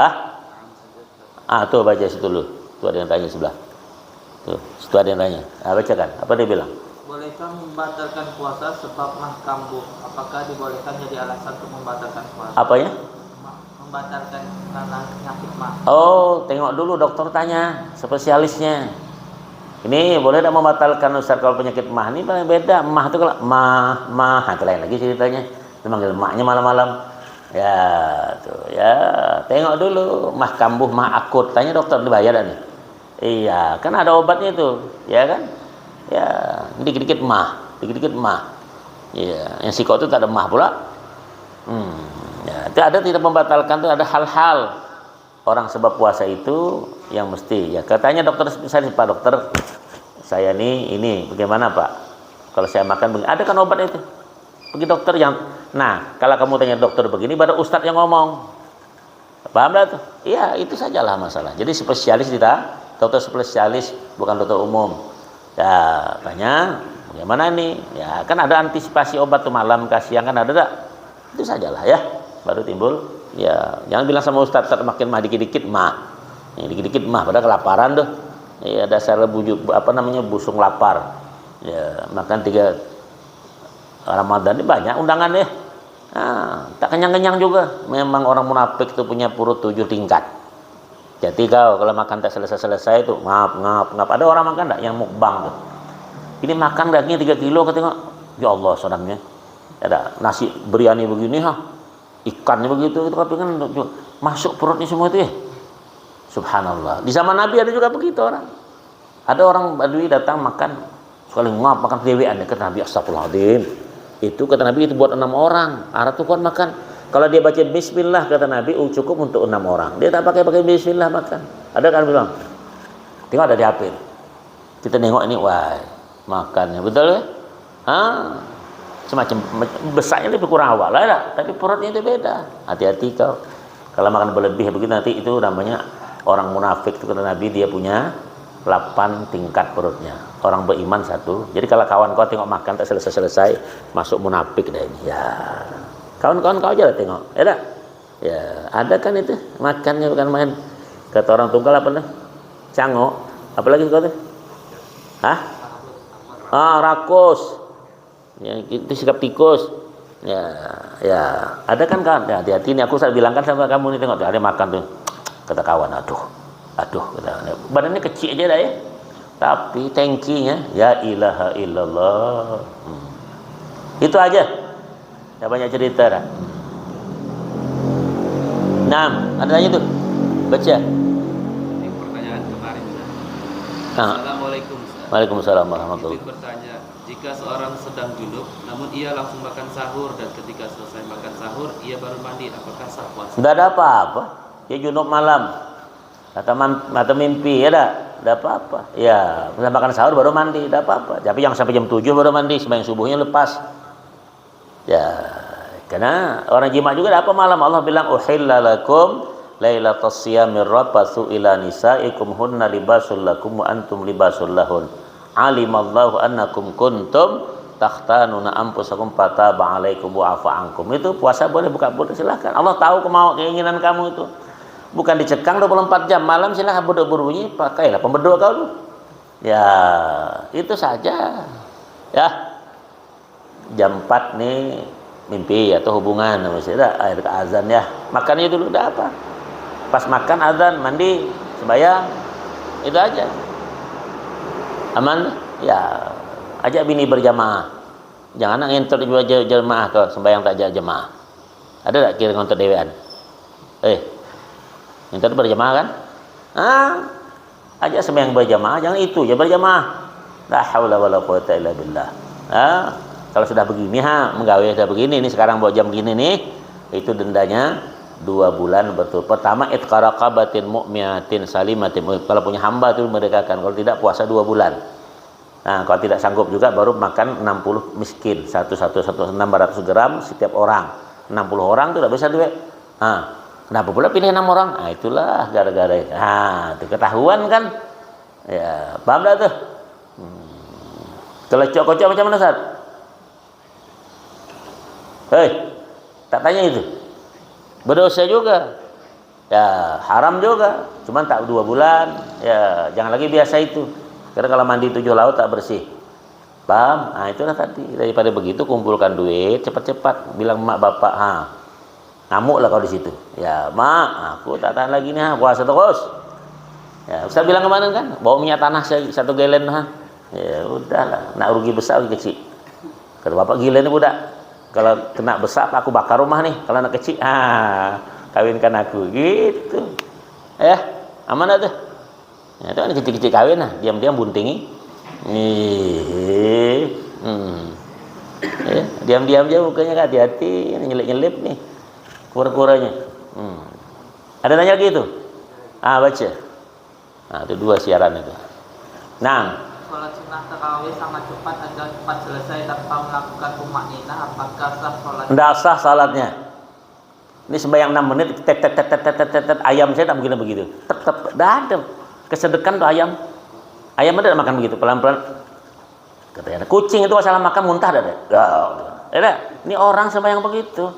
Hah? Ah, tuh baca situ dulu. Tuh ada yang tanya sebelah. Tuh, situ ada yang tanya. Ah, bacakan. Apa dia bilang? Bolehkah membatalkan puasa sebab mah kambuh? Apakah dibolehkan jadi alasan untuk membatalkan puasa? Apanya? Ma-, membatalkan karena penyakit mah. Oh, tengok dulu dokter tanya, spesialisnya. Ini boleh tidak membatalkan Ustaz kalau penyakit mah? Ini paling beda. Mah itu kalau mah, mah, nah, itu lain lagi ceritanya. Itu manggil maknya malam-malam. Ya, tuh, ya, tengok dulu, mah kambuh, mah akut. Tanya dokter, dibayar dah nih. Iya, kan ada obatnya itu, ya kan? Ya, dikit-dikit mah, dikit-dikit mah. Iya, yang sikok itu tak ada mah pula. Hmm, ya, itu ada tidak membatalkan tuh, ada hal-hal orang sebab puasa itu yang mesti. Ya, katanya dokter spesialis, "Pak dokter, saya nih ini bagaimana, Pak? Kalau saya makan begini, ada kan obatnya itu?" Pergi dokter yang, nah, kalau kamu tanya dokter begini, pada ustadz yang ngomong. Paham dah tuh? Iya, itu sajalah masalah. Jadi spesialis kita, dokter spesialis, bukan dokter umum. Ya, tanya, bagaimana nih? Ya, kan ada antisipasi obat tuh malam kah, siang kan ada tak? Itu sajalah ya. Baru timbul, ya, jangan bilang sama ustadz, "Ustadz, makin mah dikit-dikit mah." Yang dikit-dikit mah, padahal kelaparan tuh. Ya, dasar bujuk, apa namanya, busung lapar. Ya, makan tiga Ramadan ini banyak undangan ya. Nah, tak kenyang-kenyang juga. Memang orang munafik itu punya perut tujuh tingkat. Jadi kau kalau makan tak selesai-selesai itu, ngap, ngap, ngap. Ada orang makan tak yang mukbang tuh? Ini makan dagingnya tiga kilo, katanya, "Ya Allah, sadangnya. Ada nasi biryani begini, ha." Ikannya begitu, itu kepingan masuk perutnya semua itu ya. Subhanallah. Di zaman Nabi ada juga begitu orang. Ada orang Badui datang makan, sekali ngap makan dewean, kata Nabi, "Astagfirullahaladzim." Itu kata Nabi itu buat enam orang. Arab tuh kuat makan. Kalau dia baca bismillah kata Nabi, "Oh, cukup untuk enam orang." Dia tak pakai pakai bismillah makan. Ada kan bilang, "Tengok ada di H P." Kita nengok ini, wah, makannya betul ya. Ah, semacam besarnya lebih kurang awak lah, tapi perutnya itu beda. Hati-hati kau. Kalau makan berlebih begitu nanti itu namanya orang munafik itu kata Nabi dia punya delapan tingkat perutnya. Orang beriman satu. Jadi kalau kawan kau tengok makan tak selesai-selesai, masuk munafik dah ini. Ya. Kawan-kawan kau aja lah tengok. Ya tak? Ya, ada kan itu makannya bukan main. Kata orang tunggal apa nih? Cango. Apalagi kau tuh? Hah? Ah, rakus. Ya, itu sikap tikus. Ya, ya. Ada kan kawan? Ya, hati-hati nih aku saya bilangkan sama kamu nih tengok tuh ada makan tuh. Kata kawan, aduh. Aduh, kata, badannya kecil aja dah ya. Tapi tankinya, ya ilaha illallah. Hmm. Itu aja. Dah banyak cerita dah. Nah, ada lagi tuh. Baca. Ini pertanyaan kemarin, Ustaz. Ah. Assalamualaikum, Ustaz. Waalaikumsalam warahmatullahi. Izin bertanya, jika seorang sedang junub, namun ia langsung makan sahur dan ketika selesai makan sahur, ia baru mandi, apakah sah puasa? Nggak ada apa-apa. Dia junub malam. Atau, man, atau mimpi, ya dah. Nggak apa-apa. Ya, sudah makan sahur baru mandi, nggak apa-apa. Tapi yang sampai jam tujuh baru mandi, sembahyang subuhnya lepas. Ya, karena orang jima juga ada apa malam Allah bilang uhilla lakum lailatas siyamir rafatsu ila nisaikum hunna libasul lakum wa antum libasul lahun. Alimallahu annakum kuntum takhtanuna anfusakum fataba alaikum wa afa ankum. Itu puasa boleh buka puasa silahkan. Allah tahu kemauan keinginan kamu itu. Bukan dicekang dua puluh empat jam malam silahkan beduk berbunyi pakailah pembeduk kau tu. Ya, itu saja. Ya. Jam empat nih mimpi atau hubungan masih ada air ke azan ya makannya dulu udah apa pas makan azan mandi sembahyang itu aja aman ya ajak bini berjamaah jangan nak ngentot juga jamaah ke sembahyang tak ajak jamaah ada tak kira ngontot dewean eh ngentot berjamaah kan ah Aja sembahyang berjamaah, jangan itu aja berjamaah. La haula wala quwata illa billah. Ha? Kalau sudah begini ha, menggawe sudah begini ini sekarang buat jam gini nih, itu dendanya dua bulan betul. Pertama itqaraqabatin mu'minatin salimatin. Kalau punya hamba itu merdekakan, kalau tidak puasa dua bulan. Nah, kalau tidak sanggup juga baru makan enam puluh miskin, satu satu satu enam ratus gram setiap orang. Enam puluh orang tu dah bisa duit. Nah, kenapa pula pilih enam orang? Nah, itulah gara-gara itu. Nah, itu ketahuan kan? Ya, paham dah tuh? Hmm. Kelecok-kocok macam mana, Sat? Hei, tak tanya itu. Berdosa juga. Ya, haram juga. Cuman tak dua bulan. Ya, jangan lagi biasa itu. Karena kalau mandi tujuh laut tak bersih. Paham? Nah, itulah tadi. Daripada begitu kumpulkan duit cepat-cepat. Bilang emak bapak, ha. Ngamuk lah kau di situ. Ya, mak, aku tak tahan lagi nih, ha. Puasa terus. Ya, saya bilang kemarin kan, bawa minyak tanah satu gelen, ha. Ya, udahlah, nak rugi besar rugi kecil. Kata bapak gila nih budak. Kalau kena besar aku bakar rumah nih. Kalau anak kecil, ah kawinkan aku gitu. Eh, aman tak tuh? Ya, itu kan kecil-kecil kawin lah, diam-diam buntingi. Ih, hmm. Ya, diam-diam aja mukanya hati-hati, nyelip-nyelip nih. Kura-kuranya. Hmm. Ada tanya lagi itu? Ah, baca. Nah, itu dua siaran itu. Nah. Sholat sunnah tarawih sangat cepat agar cepat selesai tanpa melakukan tumakninah, apakah sah sholat? Tidak sah salatnya. Ini sembahyang enam menit, tet tet tet tet tet tet, tet, ayam saya tak mungkin begitu. Tek tek, tidak ada. Kesedekan tuh ayam. Ayam ada makan begitu, pelan-pelan. Katanya, kucing itu masalah makan muntah ada. Ya, ada. Ini orang sembahyang begitu.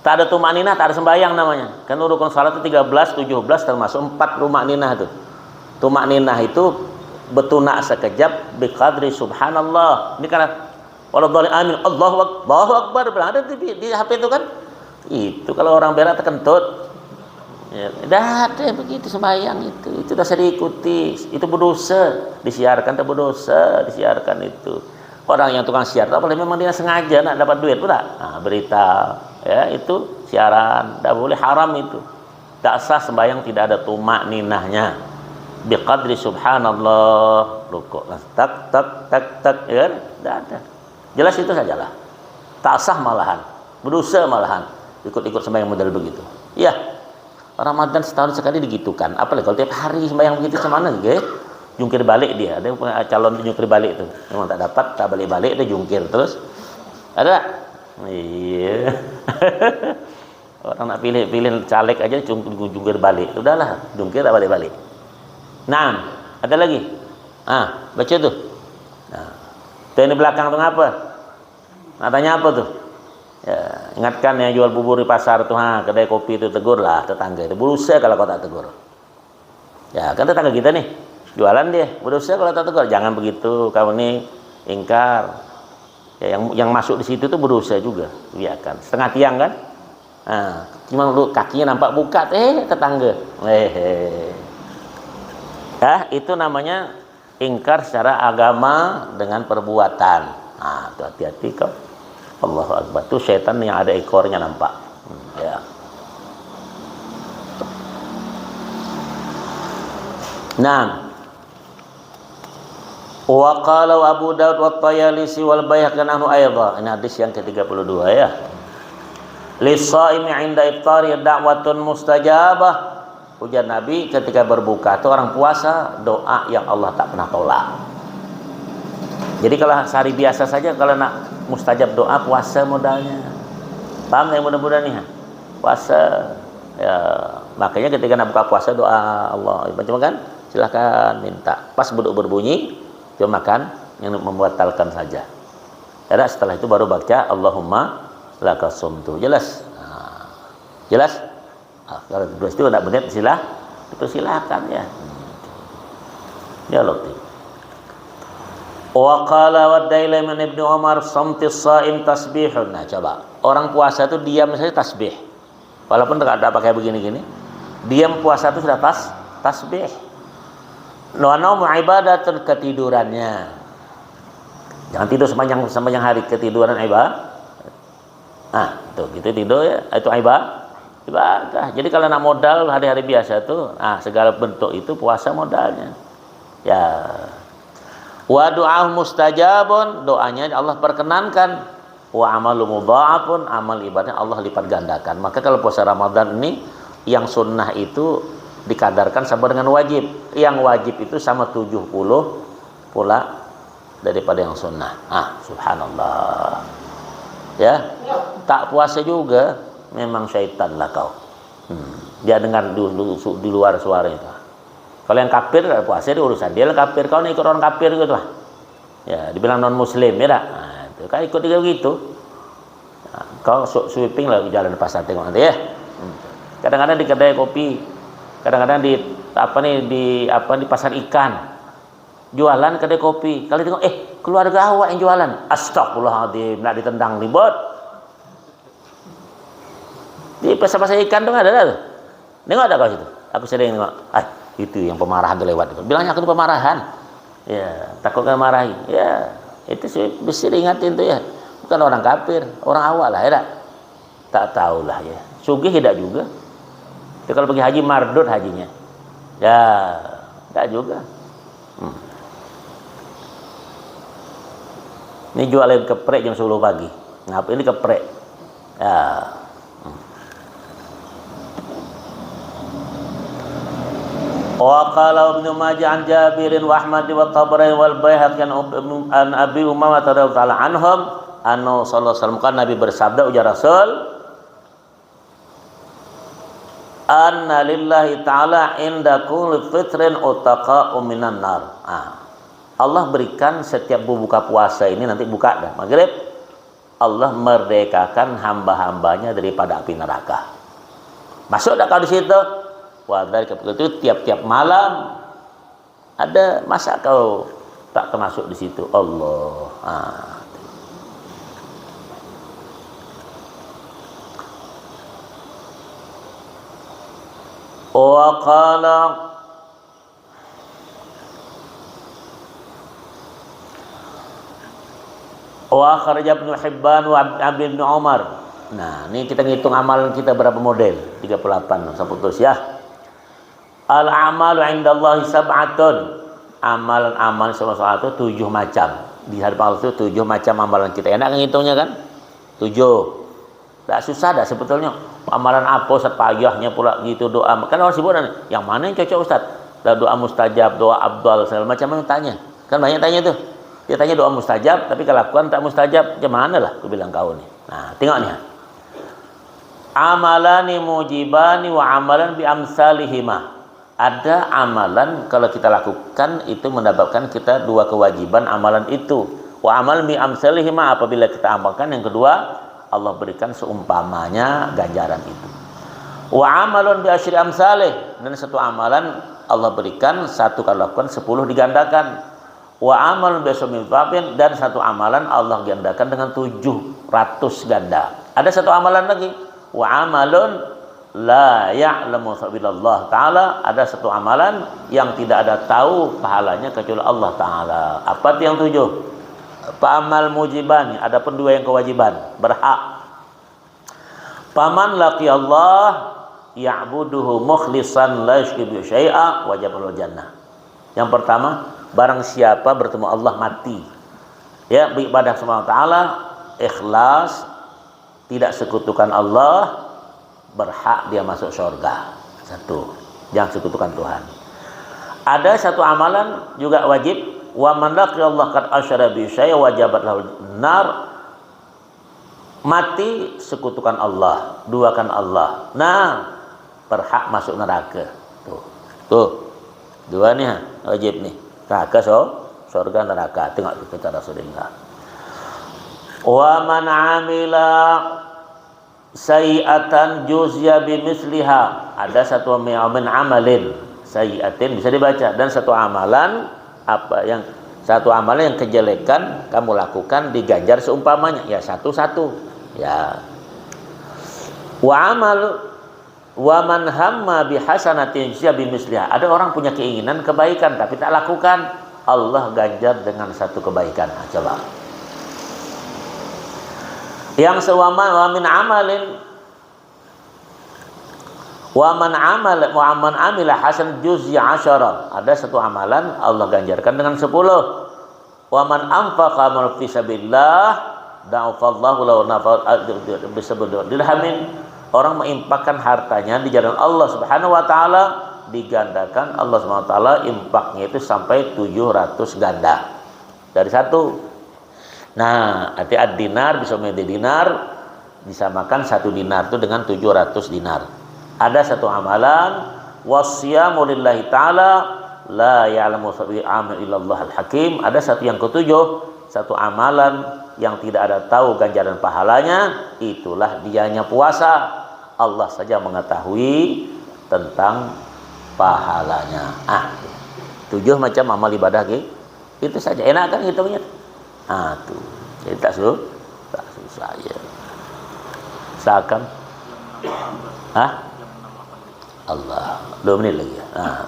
Tak ada tumakninah, tak ada sembahyang namanya. Kan rukun salat itu tiga belas, tujuh belas termasuk empat tumakninah itu. Tumakninah itu betunak sekejap biqadri subhanallah. Ini karena waladhdallin amin. Allahu Ak- Allahu Akbar bilang ada di, di H P itu kan. Itu kalau orang berak terkentut. Ya, dah ada begitu sembahyang itu. Itu dah diikuti. Itu berdosa. Disiarkan itu berdosa, disiarkan itu. Orang yang tukang siar itu apalagi memang dia sengaja nak dapat duit pula. Nah, berita ya itu siaran, tidak boleh, haram itu. Tak sah sembahyang tidak ada tumak ninahnya. Biqadri subhanallah, rukuk, tak tak tak tak, ya kan? Tidak ada. Jelas itu sajalah. Tak sah malahan, berdosa malahan, ikut-ikut sembahyang model begitu. Ya, Ramadan setahun sekali digitukan, apalagi kalau tiap hari sembahyang begitu, cemana ge? Jungkir balik dia, ada yang punya calon tu jungkir balik tu, memang tak dapat, tak balik-balik, dia jungkir terus. Ada? Iya. Orang nak pilih-pilih caleg aja cung- jungkir balik, udahlah, jungkir tak balik-balik. Nah, ada lagi. Ah, baca tu. Nah, tu yang di belakang tu ngapa? Nak tanya apa tu? Ya, ingatkan yang jual bubur di pasar tu, ha, kedai kopi tu, tegur lah tetangga itu. Berusaha kalau kau tak tegur. Ya, kan tetangga kita nih, jualan dia. Berusaha kalau tak tegur, jangan begitu, kamu nih ingkar. Ya, yang yang masuk di situ tuh berusaha juga, biarkan. Setengah tiang kan? Nah, cuma lu kakinya nampak buka, eh, tetangga. Eh, eh. Ya, itu namanya ingkar secara agama dengan perbuatan. Nah, tu hati-hati kau. Allahu Akbar. Tu setan yang ada ekornya nampak. Hmm, ya. Nah. Wa qala Abu Daud wa Tayalisi wal Baihaqi anhu aidha. Ini hadis yang ketiga puluh dua ya. Lisaimi inda iftari da'watun mustajabah. Ujar Nabi, ketika berbuka tu orang puasa, doa yang Allah tak pernah tolak. Jadi kalau sehari biasa saja, kalau nak mustajab doa, puasa modalnya. Paham nggak mudah-mudahan nih? Puasa. Ya, makanya ketika nak buka puasa, doa Allah. Macam kan? Silahkan minta. Pas beduk berbunyi, cuma makan yang membatalkan saja. Karena setelah itu baru baca Allahumma laka sumtu. Jelas? Nah, jelas? Ah, kalau terus itu nak benar silah, itu silakan ya. Ya Latif. Wa qala wa Dailami an Ibnu Umar, "Samtis saim tasbihun." Nah, coba. Orang puasa itu diam saja tasbih. Walaupun tidak ada pakai begini-gini, diam puasa itu sudah tas tasbih. Wa naumu ibadatun, ketidurannya. Jangan tidur sepanjang sepanjang hari, ketiduran ibadah. Ah, tuh gitu tidur ya, itu ibadah. Ibadah. Jadi kalau nak modal hari-hari biasa tuh, ah, segala bentuk itu puasa modalnya. Ya. Wa du'a mustajabun, doanya Allah perkenankan. Wa amalu mudha'afun, amal ibadahnya Allah lipat gandakan. Maka kalau puasa Ramadan ini yang sunnah itu dikadarkan sama dengan wajib. Yang wajib itu sama tujuh puluh pula daripada yang sunnah. Ah, subhanallah. Ya, tak puasa juga memang syaitan lah kau. Hmm. Dia dengar di, di, di luar suara itu. Kalau yang kafir tak puasa, dia urusan dia lah kafir. Kau nak ikut orang kafir gitu lah. Ya, dibilang non muslim ya tak? Nah, itu kan ikut juga begitu. Nah, kau su- sweeping lah jalan pasar, tengok nanti ya. Hmm. Kadang-kadang di kedai kopi, kadang-kadang di apa nih, di apa, di pasar ikan. Jualan kedai kopi. Kalau tengok, eh, keluarga awak yang jualan. Astagfirullahaladzim, nak ditendang ribut. Di pasar-pasar ikan tu ada lah tu. Nengok tak kau situ? Aku sering nengok. Ah, itu yang pemarahan tu lewat. Bilangnya aku tu pemarahan. Ya, takut kena marahi. Ya, itu sih mesti diingatin tu ya. Bukan orang kafir, orang awak lah ya tak? Tak tahulah ya. Sugih tidak juga. Tapi kalau pergi haji, mardut hajinya. Ya, tidak juga. Hmm. Ini jualan keprek jam sepuluh pagi. Ngapa ini keprek? Ya. Hmm. Wa qala Ibnu Majah an Jabirin wa Ahmad wa Tabrani wal Baihaqi an Ub- an Abi Umamah radhiyallahu taala anhum, annahu sallallahu alaihi wasallam, kan Nabi bersabda, ujar Rasul, "Anna lillahi ta'ala inda kulli fitrin utaqa'u minan nar." Ah. Allah berikan setiap berbuka puasa ini, nanti buka dah maghrib, Allah merdekakan hamba-hambanya daripada api neraka. Masuk tak kau di situ? Wah, dari itu tiap-tiap malam ada, masa kau tak termasuk di situ? Allah. Ah. Wa qala Wa akhraja Ibnu Hibban wa Ab- Abdi Ibnu Umar. Nah, ini kita ngitung amalan kita berapa model. Tiga puluh delapan, saputus ya. Al-amalu indallahi sab'atun. Amalan-amalan sama Allah itu tujuh macam. Di hadapan Allah itu tujuh macam amalan kita. Enak kan ngitungnya kan? Tujuh. Tak susah dah sebetulnya. Amalan apa, Ustaz, payahnya pula gitu doa. Kan orang sibuk dan, "Yang mana yang cocok, Ustaz?" Lah, doa mustajab, doa abdal, segala macam orang tanya. Kan banyak tanya tuh. Dia tanya doa mustajab, tapi kelakuan tak mustajab. Macam mana lah, aku bilang kau ni. Nah, tengok ni. Amalani mujibani wa amalan bi amsalihima. Ada amalan kalau kita lakukan itu mendapatkan kita dua kewajiban amalan itu. Wa amal bi amsalihima, apabila kita amalkan yang kedua, Allah berikan seumpamanya ganjaran itu. Wa amalun bi asyri amsalih, dan satu amalan Allah berikan satu kalau lakukan sepuluh digandakan. Wa amalun bi asyri mudha'afin, dan satu amalan Allah gandakan dengan tujuh ratus ganda. Ada satu amalan lagi. Wa amalun la ya'lamu illallah ta'ala, ada satu amalan yang tidak ada tahu pahalanya kecuali Allah Ta'ala. Apa tu yang tujuh? Fa amal mujibani, adapun dua yang kewajiban, berhak. Faman laqiyallah ya'buduhu mukhlisan la yusyriku bihi syai'a wajaba lahul jannah. Yang pertama, barang siapa bertemu Allah mati, ya, beribadah sama Allah Ta'ala, ikhlas, tidak sekutukan Allah, berhak dia masuk surga. Satu, jangan sekutukan Tuhan. Ada satu amalan juga wajib, wa man laqiyallah qad asyraka bihi syai'a wajabat lahul nar. Mati sekutukan Allah, duakan Allah. Nah, berhak masuk neraka. Tuh. Tuh. Dua nih, ha, wajib nih. Neraka so, surga neraka. Tengok itu kata Rasulullah. Wa man amila sayyi'atan juzya bimisliha. Ada satu mi-, min amalin sayyi'atin bisa dibaca, dan satu amalan apa yang satu amalan yang kejelekan kamu lakukan diganjar seumpamanya, ya, satu-satu. Ya. Wa amal wa man hamma bihasanatin juzya bimisliha. Ada orang punya keinginan kebaikan tapi tak lakukan, Allah ganjar dengan satu kebaikan. Nah, coba. Yang seumpama wa min amalin wa man amal wa man amila hasan juzya asyara. Ada satu amalan Allah ganjarkan dengan sepuluh. Wa man anfaqa mal fi sabilillah da'afallahu lahu nafa-, bisa dirhamin. Orang menginfakkan hartanya di jalan Allah Subhanahu wa taala, digandakan Allah Subhanahu wa taala infaknya itu sampai tujuh ratus ganda. Dari satu. Nah, arti ad-dinar bisa menjadi dinar, disamakan satu dinar itu dengan tujuh ratus dinar. Ada satu amalan, wasiyamu lillahi ta'ala, la ya'lamu sabi amal illallah al-hakim. Ada satu yang ketujuh, satu amalan yang tidak ada tahu ganjaran pahalanya, itulah dianya puasa. Allah saja mengetahui tentang pahalanya. Ah, tujuh macam amal ibadah, ki. Itu saja. Enak kan hitungnya? Ah, tuh. Jadi tak su-, tak susah ya. Usahakan. Hah? Allah. Dua menit lagi ya. Ah.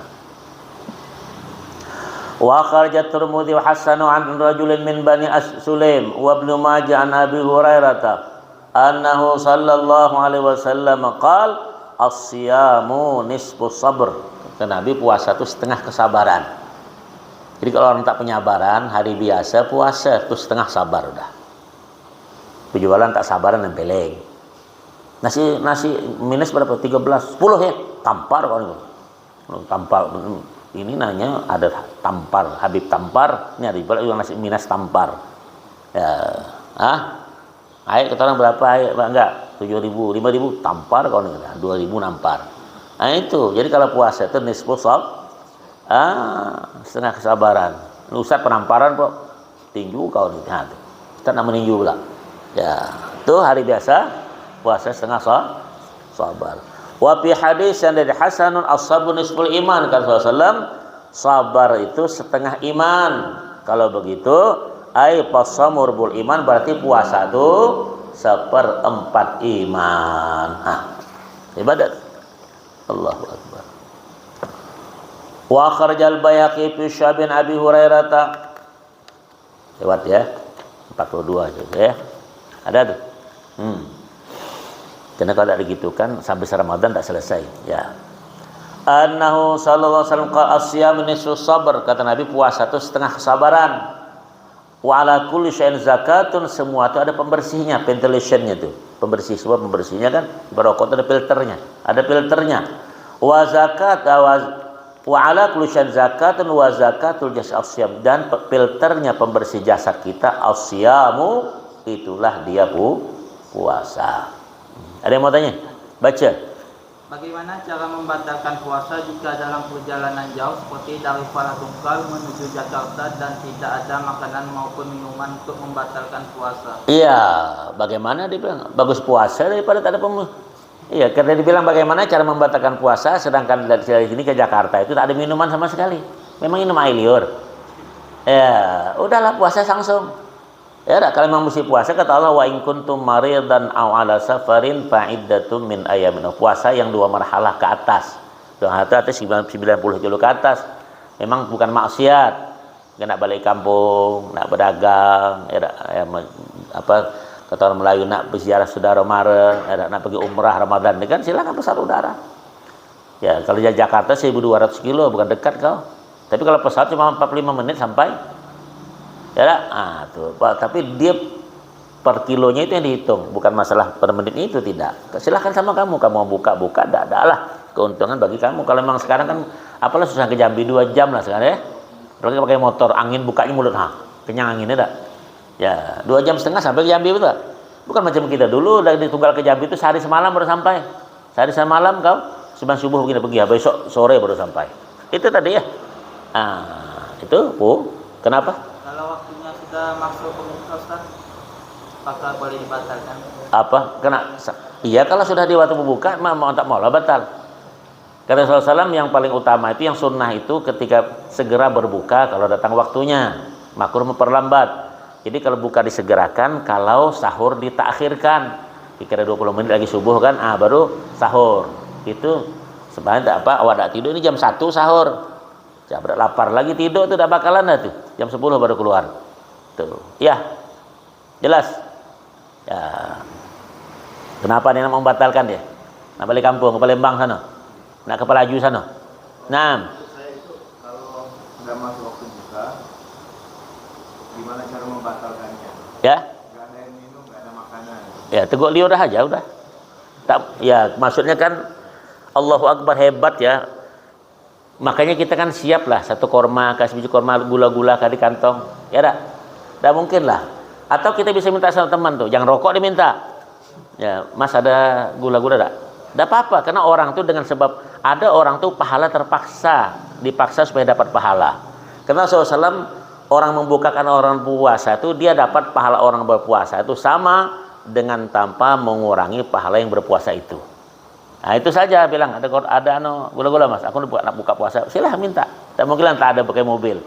Wa kharaja Tirmidzi wa hasanu an rajulin min Bani As-, Sulaim wa Ibnu Majah an Abi Hurairata annahu sallallahu alaihi wasallam qal, "As-siyamu nisfu sabr." Kata Nabi, puasa itu setengah kesabaran. Jadi kalau orang tak penyabaran, hari biasa puasa itu setengah sabar udah. Penjualan tak sabaran nempeleng. Nasi, nasi minus berapa? Tiga belas, sepuluh ya? Tampar kau ni. Tampar. Ini nanya ada Tampar, Habib Tampar. Ini ada juga yang nasi minus Tampar. Ya, ah? Air kata orang berapa air, Pak? Enggak, tujuh ribu, lima ribu, Tampar kau ni. Nah, dua ribu nampar. Nah, itu. Jadi kalau puasa itu nisfu sab-, ah, setengah kesabaran. Ustaz penamparan kok. Tinju kau ni. Nah, tu. Ustaz nak meninju pula. Ya, tu hari biasa puasa setengah sa-, sabar. Wa fi hadis yang dari Hasanun, "As-sabru nisful iman," kata Rasulullah sallam, sabar itu setengah iman. Kalau begitu, ai fasaumu rubul iman, berarti puasa tu seperempat iman. Nah, ibadat. Allahu Akbar. Wa kharajal Baihaqi fi Syu'abin Abi Hurairata. Lewat ya. Empat puluh dua saja ya. Ada tu. Hmm. Karena kalau tidak digitukan, habis Ramadan tak selesai. Ya. Annahu sallallahu alaihi wasallam qala, "As-siyam nisfu sabr." Kata Nabi, puasa itu setengah kesabaran. "Wa ala kulli syai'in zakatun," semua itu ada pembersihnya, ventilationnya itu. Pembersih, semua pembersihnya kan, rokok itu ada filternya, ada filternya. "Wa zakat, wa, wa ala kulli syai'in zakatun wa zakatul jasad as-siyam." Dan pe-, filternya pembersih jasad kita, as-siyamu, itulah dia pu-, puasa. Ada yang mau tanya? Baca. Bagaimana cara membatalkan puasa jika dalam perjalanan jauh seperti dari Kuala Tungkal menuju Jakarta dan tidak ada makanan maupun minuman untuk membatalkan puasa? Iya, bagaimana dia bilang? Bagus puasa daripada tak ada pemu-, iya, karena dibilang bagaimana cara membatalkan puasa sedangkan dari sini ke Jakarta itu tak ada minuman sama sekali. Memang minum air liur. Ya, udahlah puasa langsung. Ya, dak, kalau memang mesti puasa, kata Allah, "Wa in kuntum maridan au ala safarin fa iddatum min ayamin." Puasa yang dua marhalah ke atas. Dua marhalah atas sembilan puluh kilo ke atas. Memang bukan maksiat. Kena balik kampung, nak berdagang, ya, dak, ya, me-, apa, kata orang Melayu, nak berziarah saudara mara, ya, dak, nak pergi umrah Ramadan. Ini kan silakan pesawat udara. Ya, kalau dari Jakarta seribu dua ratus kilo, bukan dekat kau. Tapi kalau pesawat cuma empat puluh lima menit sampai. Ya, dak? Ah, tuh. Pak, tapi dia per kilonya itu yang dihitung, bukan masalah per menit itu, tidak. Silahkan sama kamu, kamu mau buka-buka, tidak ada lah keuntungan bagi kamu. Kalau memang sekarang kan, apalah susah ke Jambi, dua jam lah sekarang ya. Apalagi pakai motor, angin bukanya mulut, ha, kenyang anginnya dak? Ya, dua jam setengah sampai ke Jambi, betul? Bukan macam kita dulu, dari Tunggal ke Jambi itu sehari semalam baru sampai. Sehari semalam kau, sebelum subuh begini pergi, besok sore baru sampai. Itu tadi ya. Ah, itu, Bu. Kenapa? Kalau waktunya sudah masuk pemirsa, Ustaz, apakah boleh dibatalkan? Apa? Kena sa-, iya, kalau sudah di waktu berbuka, ma-, mau tak mau lah batal. Kata Rasulullah sallallahu alaihi wasallam, yang paling utama itu, yang sunnah itu ketika segera berbuka kalau datang waktunya, makruh memperlambat. Jadi kalau buka disegerakan, kalau sahur ditakhirkan, dikira dua puluh menit lagi subuh kan, ah, baru sahur. Itu sebenarnya tak apa, awak dak tidur ini jam satu sahur. Siapa dak lapar lagi tidur tu, dak bakalan dah tu. Jam sepuluh baru keluar. Tuh, ya. Jelas? Ya. Kenapa dia nak membatalkan dia? Nak balik kampung, ke Palembang sana? Nak ke Pelaju sana? Nah. Maksud saya itu, kalau sudah masuk waktu buka, gimana cara membatalkannya? Ya. Nggak ada yang minum, nggak ada makanan. Ya, teguk liur dah aja udah. Tak, ya, maksudnya kan Allahu Akbar, hebat ya. Makanya kita kan siap lah, satu korma kah, sebiji korma, gula-gula kah di kantong, ya dak? Dak mungkin lah. Atau kita bisa minta sama teman tu, jangan rokok diminta. Ya, "Mas, ada gula-gula dak?" Dak apa-apa, karena orang tu dengan sebab, ada orang tu pahala terpaksa, dipaksa supaya dapat pahala. Karena Rasulullah sallallahu alaihi wasallam, orang membukakan orang puasa tu, dia dapat pahala orang berpuasa tu sama dengan tanpa mengurangi pahala yang berpuasa itu. Nah, itu saja bilang, "Ada kor-, ada anu, gula-gula, Mas, aku nak buka puasa." Silahkan minta. Tak mungkin lah tak ada pakai mobil.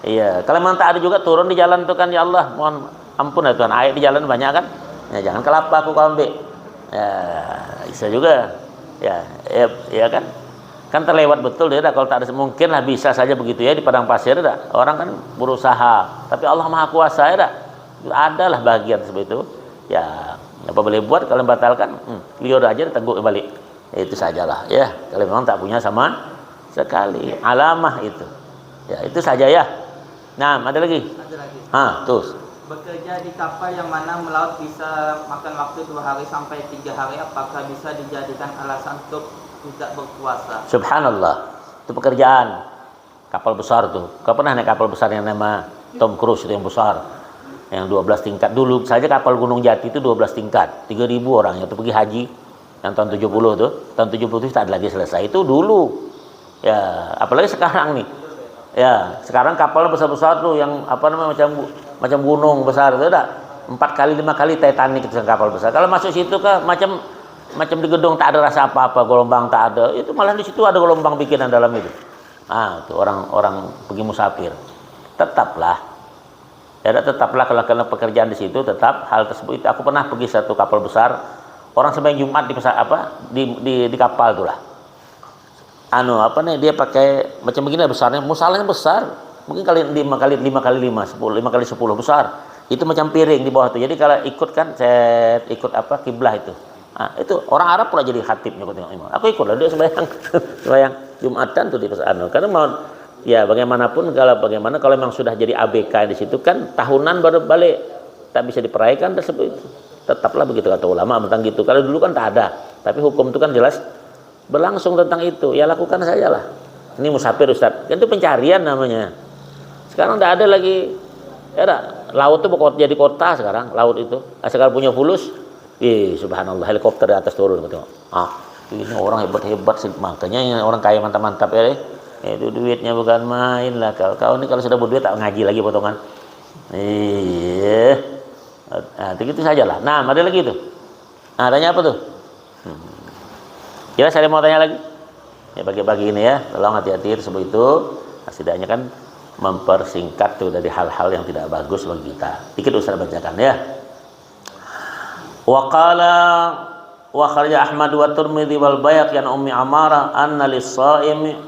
Iya, kalau memang tak ada juga, turun di jalan tu kan, "Ya Allah, mohon ampun ya Tuhan, air di jalan banyak kan? Ya, jangan kelapa aku kau ambil." Ya, bisa juga. Ya, ya, ya kan? Kan terlewat betul dia dah, kalau tak ada, mungkin lah bisa saja begitu ya di padang pasir dah. Orang kan berusaha, tapi Allah Maha Kuasa ya dah. Adalah bahagian seperti itu. Ya, apa boleh buat, kalau batalkan, hmm, liur aja, teguk balik. Itu sajalah ya. Kalau memang tak punya sama sekali, alamah itu. Ya, itu saja ya. Nah, ada lagi? Ada lagi. Ha, terus. Bekerja di kapal yang mana melaut bisa makan waktu dua hari sampai tiga hari, apakah bisa dijadikan alasan untuk tidak berpuasa? Subhanallah. Itu pekerjaan. Kapal besar tu. Kau pernah naik kapal besar yang nama Tom Cruise itu, yang besar? Yang dua belas tingkat. Dulu saja kapal Gunung Jati itu dua belas tingkat. Tiga ribu orang yang tu pergi haji. Yang tahun tujuh puluh tu. Tahun tujuh puluh tu tak ada lagi selesai. Itu dulu. Ya, apalagi sekarang ni. Ya, sekarang kapal besar-besar tu yang apa namanya, macam gu-, macam gunung besar tu dah. Empat kali, lima kali Titanic itu kapal besar. Kalau masuk situ ke macam, macam di gedung tak ada rasa apa-apa, gelombang tak ada. Itu malah di situ ada gelombang bikinan dalam itu. Ah, tu orang, orang pergi musafir. Tetaplah. Ya, tetaplah kalau kena pekerjaan di situ, tetap hal tersebut. Itu aku pernah pergi satu kapal besar, orang sembahyang Jumat di pesawat apa, di, di, di kapal tu lah. Anu, apa nih, dia pakai macam begini besarnya, musalahnya besar, mungkin kali lima kali, lima kali lima, sepuluh, lima kali sepuluh besar. Itu macam piring di bawah tu. Jadi kalau ikut kan, set, ikut apa, kiblah itu. Nah, itu orang Arab pula jadi khatibnya, aku tengok imam. Aku ikutlah dia sembahyang. Sembahyang Jumatan tuh di pas anu. Karena mau, ya, bagaimanapun, kalau bagaimana, kalau memang sudah jadi A B K di situ kan tahunan baru balik. Tak bisa diperaikan tersebut itu. Tetaplah begitu kata ulama tentang gitu. Kalau dulu kan tak ada. Tapi hukum itu kan jelas berlangsung tentang itu. Ya, lakukan sajalah. Ini musafir, Ustaz. Itu pencarian namanya. Sekarang tidak ada lagi. Ya, tak? Laut itu berkot-, jadi kota sekarang, laut itu. Asal punya fulus, ih, subhanallah, helikopter di atas turun, betul. Ah, ini orang hebat-hebat sih. Makanya yang orang kaya mantap-mantap ya. Itu duitnya bukan main lah. Kalau kau ini, kalau sudah berduit, tak ngaji lagi potongan. Iya. Nah, begitu sajalah. Nah, ada lagi itu. Nah, tanya apa tuh? Hmm. Jelas, ada mau tanya lagi? Ya, bagi-bagi ini ya, tolong hati-hati tersebut itu. Nah, setidaknya kan mempersingkat tuh dari hal-hal yang tidak bagus bagi kita. Dikit Ustaz bacakan ya. Wa qala, wa kharaja Ahmad wa Tirmidzi wal Baihaqi an Ummi Amarah anna lis-shaimi,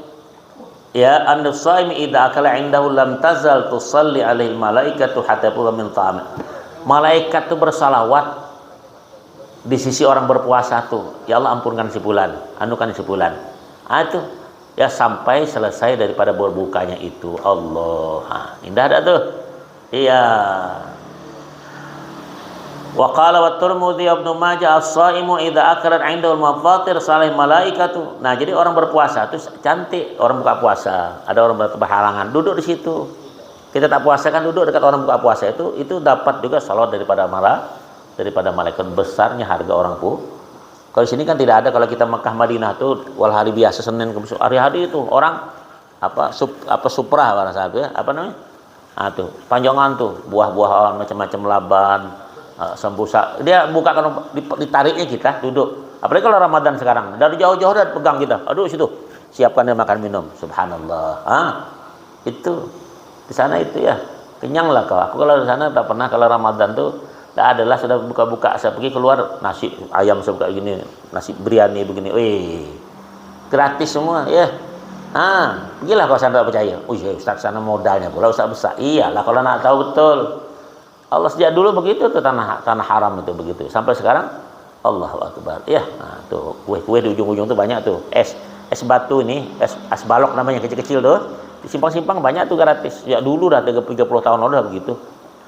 ya, anna lis-shaimi idza akala indahu lam tazal tusalli alaihil malaikatu hatta yafruga min ta'ami. Malaikat tuh bersalawat di sisi orang berpuasa tuh, "Ya Allah, ampunkan si fulan, anukan si fulan." Ah, itu ya, sampai selesai daripada berbukanya itu. Allah, ha, indah dah tuh. Iya. Wa qala wa Tirmidzi wa Ibnu Majah, "As-shaimu idza akalat indahul mafatir salih malaikatu." Nah, jadi orang berpuasa tuh cantik, orang buka puasa, ada orang ber-, berhalangan, duduk di situ. Kita tak puasa kan duduk dekat orang buka puasa itu, itu dapat juga salawat daripada mala-, daripada malaikat, besarnya harga orang pu-, kalau di sini kan tidak ada, kalau kita Mekah Madinah tuh, wal hari biasa, Senin, Kamis, hari-hari itu orang apa, sup-, apa, suprah, barang satu ya, apa namanya? Ah, tuh, panjangan tuh, buah-buahan macam-macam, laban, eh, sambusa. Dia buka kan, dip-, ditariknya kita duduk. Apalagi kalau Ramadan sekarang, dari jauh-jauh dah pegang kita. Aduh, situ, siapkan dia makan minum. Subhanallah. Ah, itu. Di sana itu ya, kenyang lah kau. Aku kalau di sana tak pernah, kalau Ramadan tuh tak adalah sudah buka-buka. Saya pergi keluar, nasi ayam sebuka gini, nasi biryani begini. Wih, gratis semua ya. Ah, pergilah kau sana tak percaya. Oh iya, Ustaz, sana modalnya pula Ustaz besar. Iyalah, kalau nak tahu betul. Allah sejak dulu begitu tuh, tanah, tanah haram itu begitu. Sampai sekarang, Allahu Akbar. Ya, nah, tuh, kue-kue di ujung-ujung tuh banyak tuh. Es, es batu ini, es, es balok namanya, kecil-kecil tuh. Di simpang-simpang banyak tuh gratis. Ya, dulu dah, tiga puluh tahun lalu dah begitu.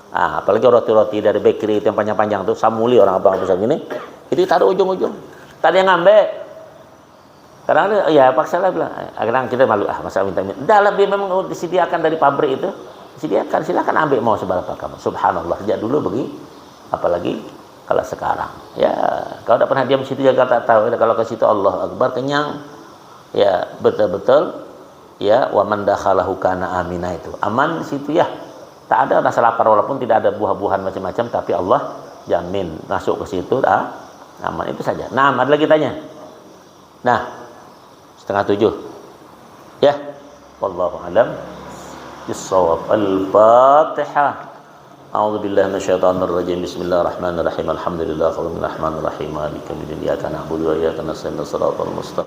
Ah, apalagi roti-roti dari bakery itu yang panjang-panjang tuh, Samuli, orang abang besar gini. Itu taruh ujung-ujung. Tak ada yang ngambil. Kadang ada, ya, paksa lah bilang. Kadang kita malu, "Ah, masa minta, minta?" Dah lah, biar memang disediakan dari pabrik itu. Disediakan, silakan ambil mau seberapa kamu. Subhanallah, sejak dulu begi, apalagi kalau sekarang. Ya, kalau tak pernah diam situ juga tak tahu. Kalau ke situ, Allahu Akbar, kenyang. Ya, betul-betul. Ya, wa man dakhalahu kana amina itu. Aman di situ ya. Tak ada rasa lapar, walaupun tidak ada buah-buahan macam-macam, tapi Allah jamin masuk ke situ, ah, aman. Itu saja. Nah, ada lagi tanya. Nah, setengah tujuh. Ya. Wallahu alam bissawab. Al-Fatihah. A'udzu billahi minasyaitonir rajim. Bismillahirrahmanirrahim. Alhamdulillah, Rahmanirrahim. Maliki yaumiddin. Iyyaka na'budu wa iyyaka nasta'in. Shiratal mustaqim.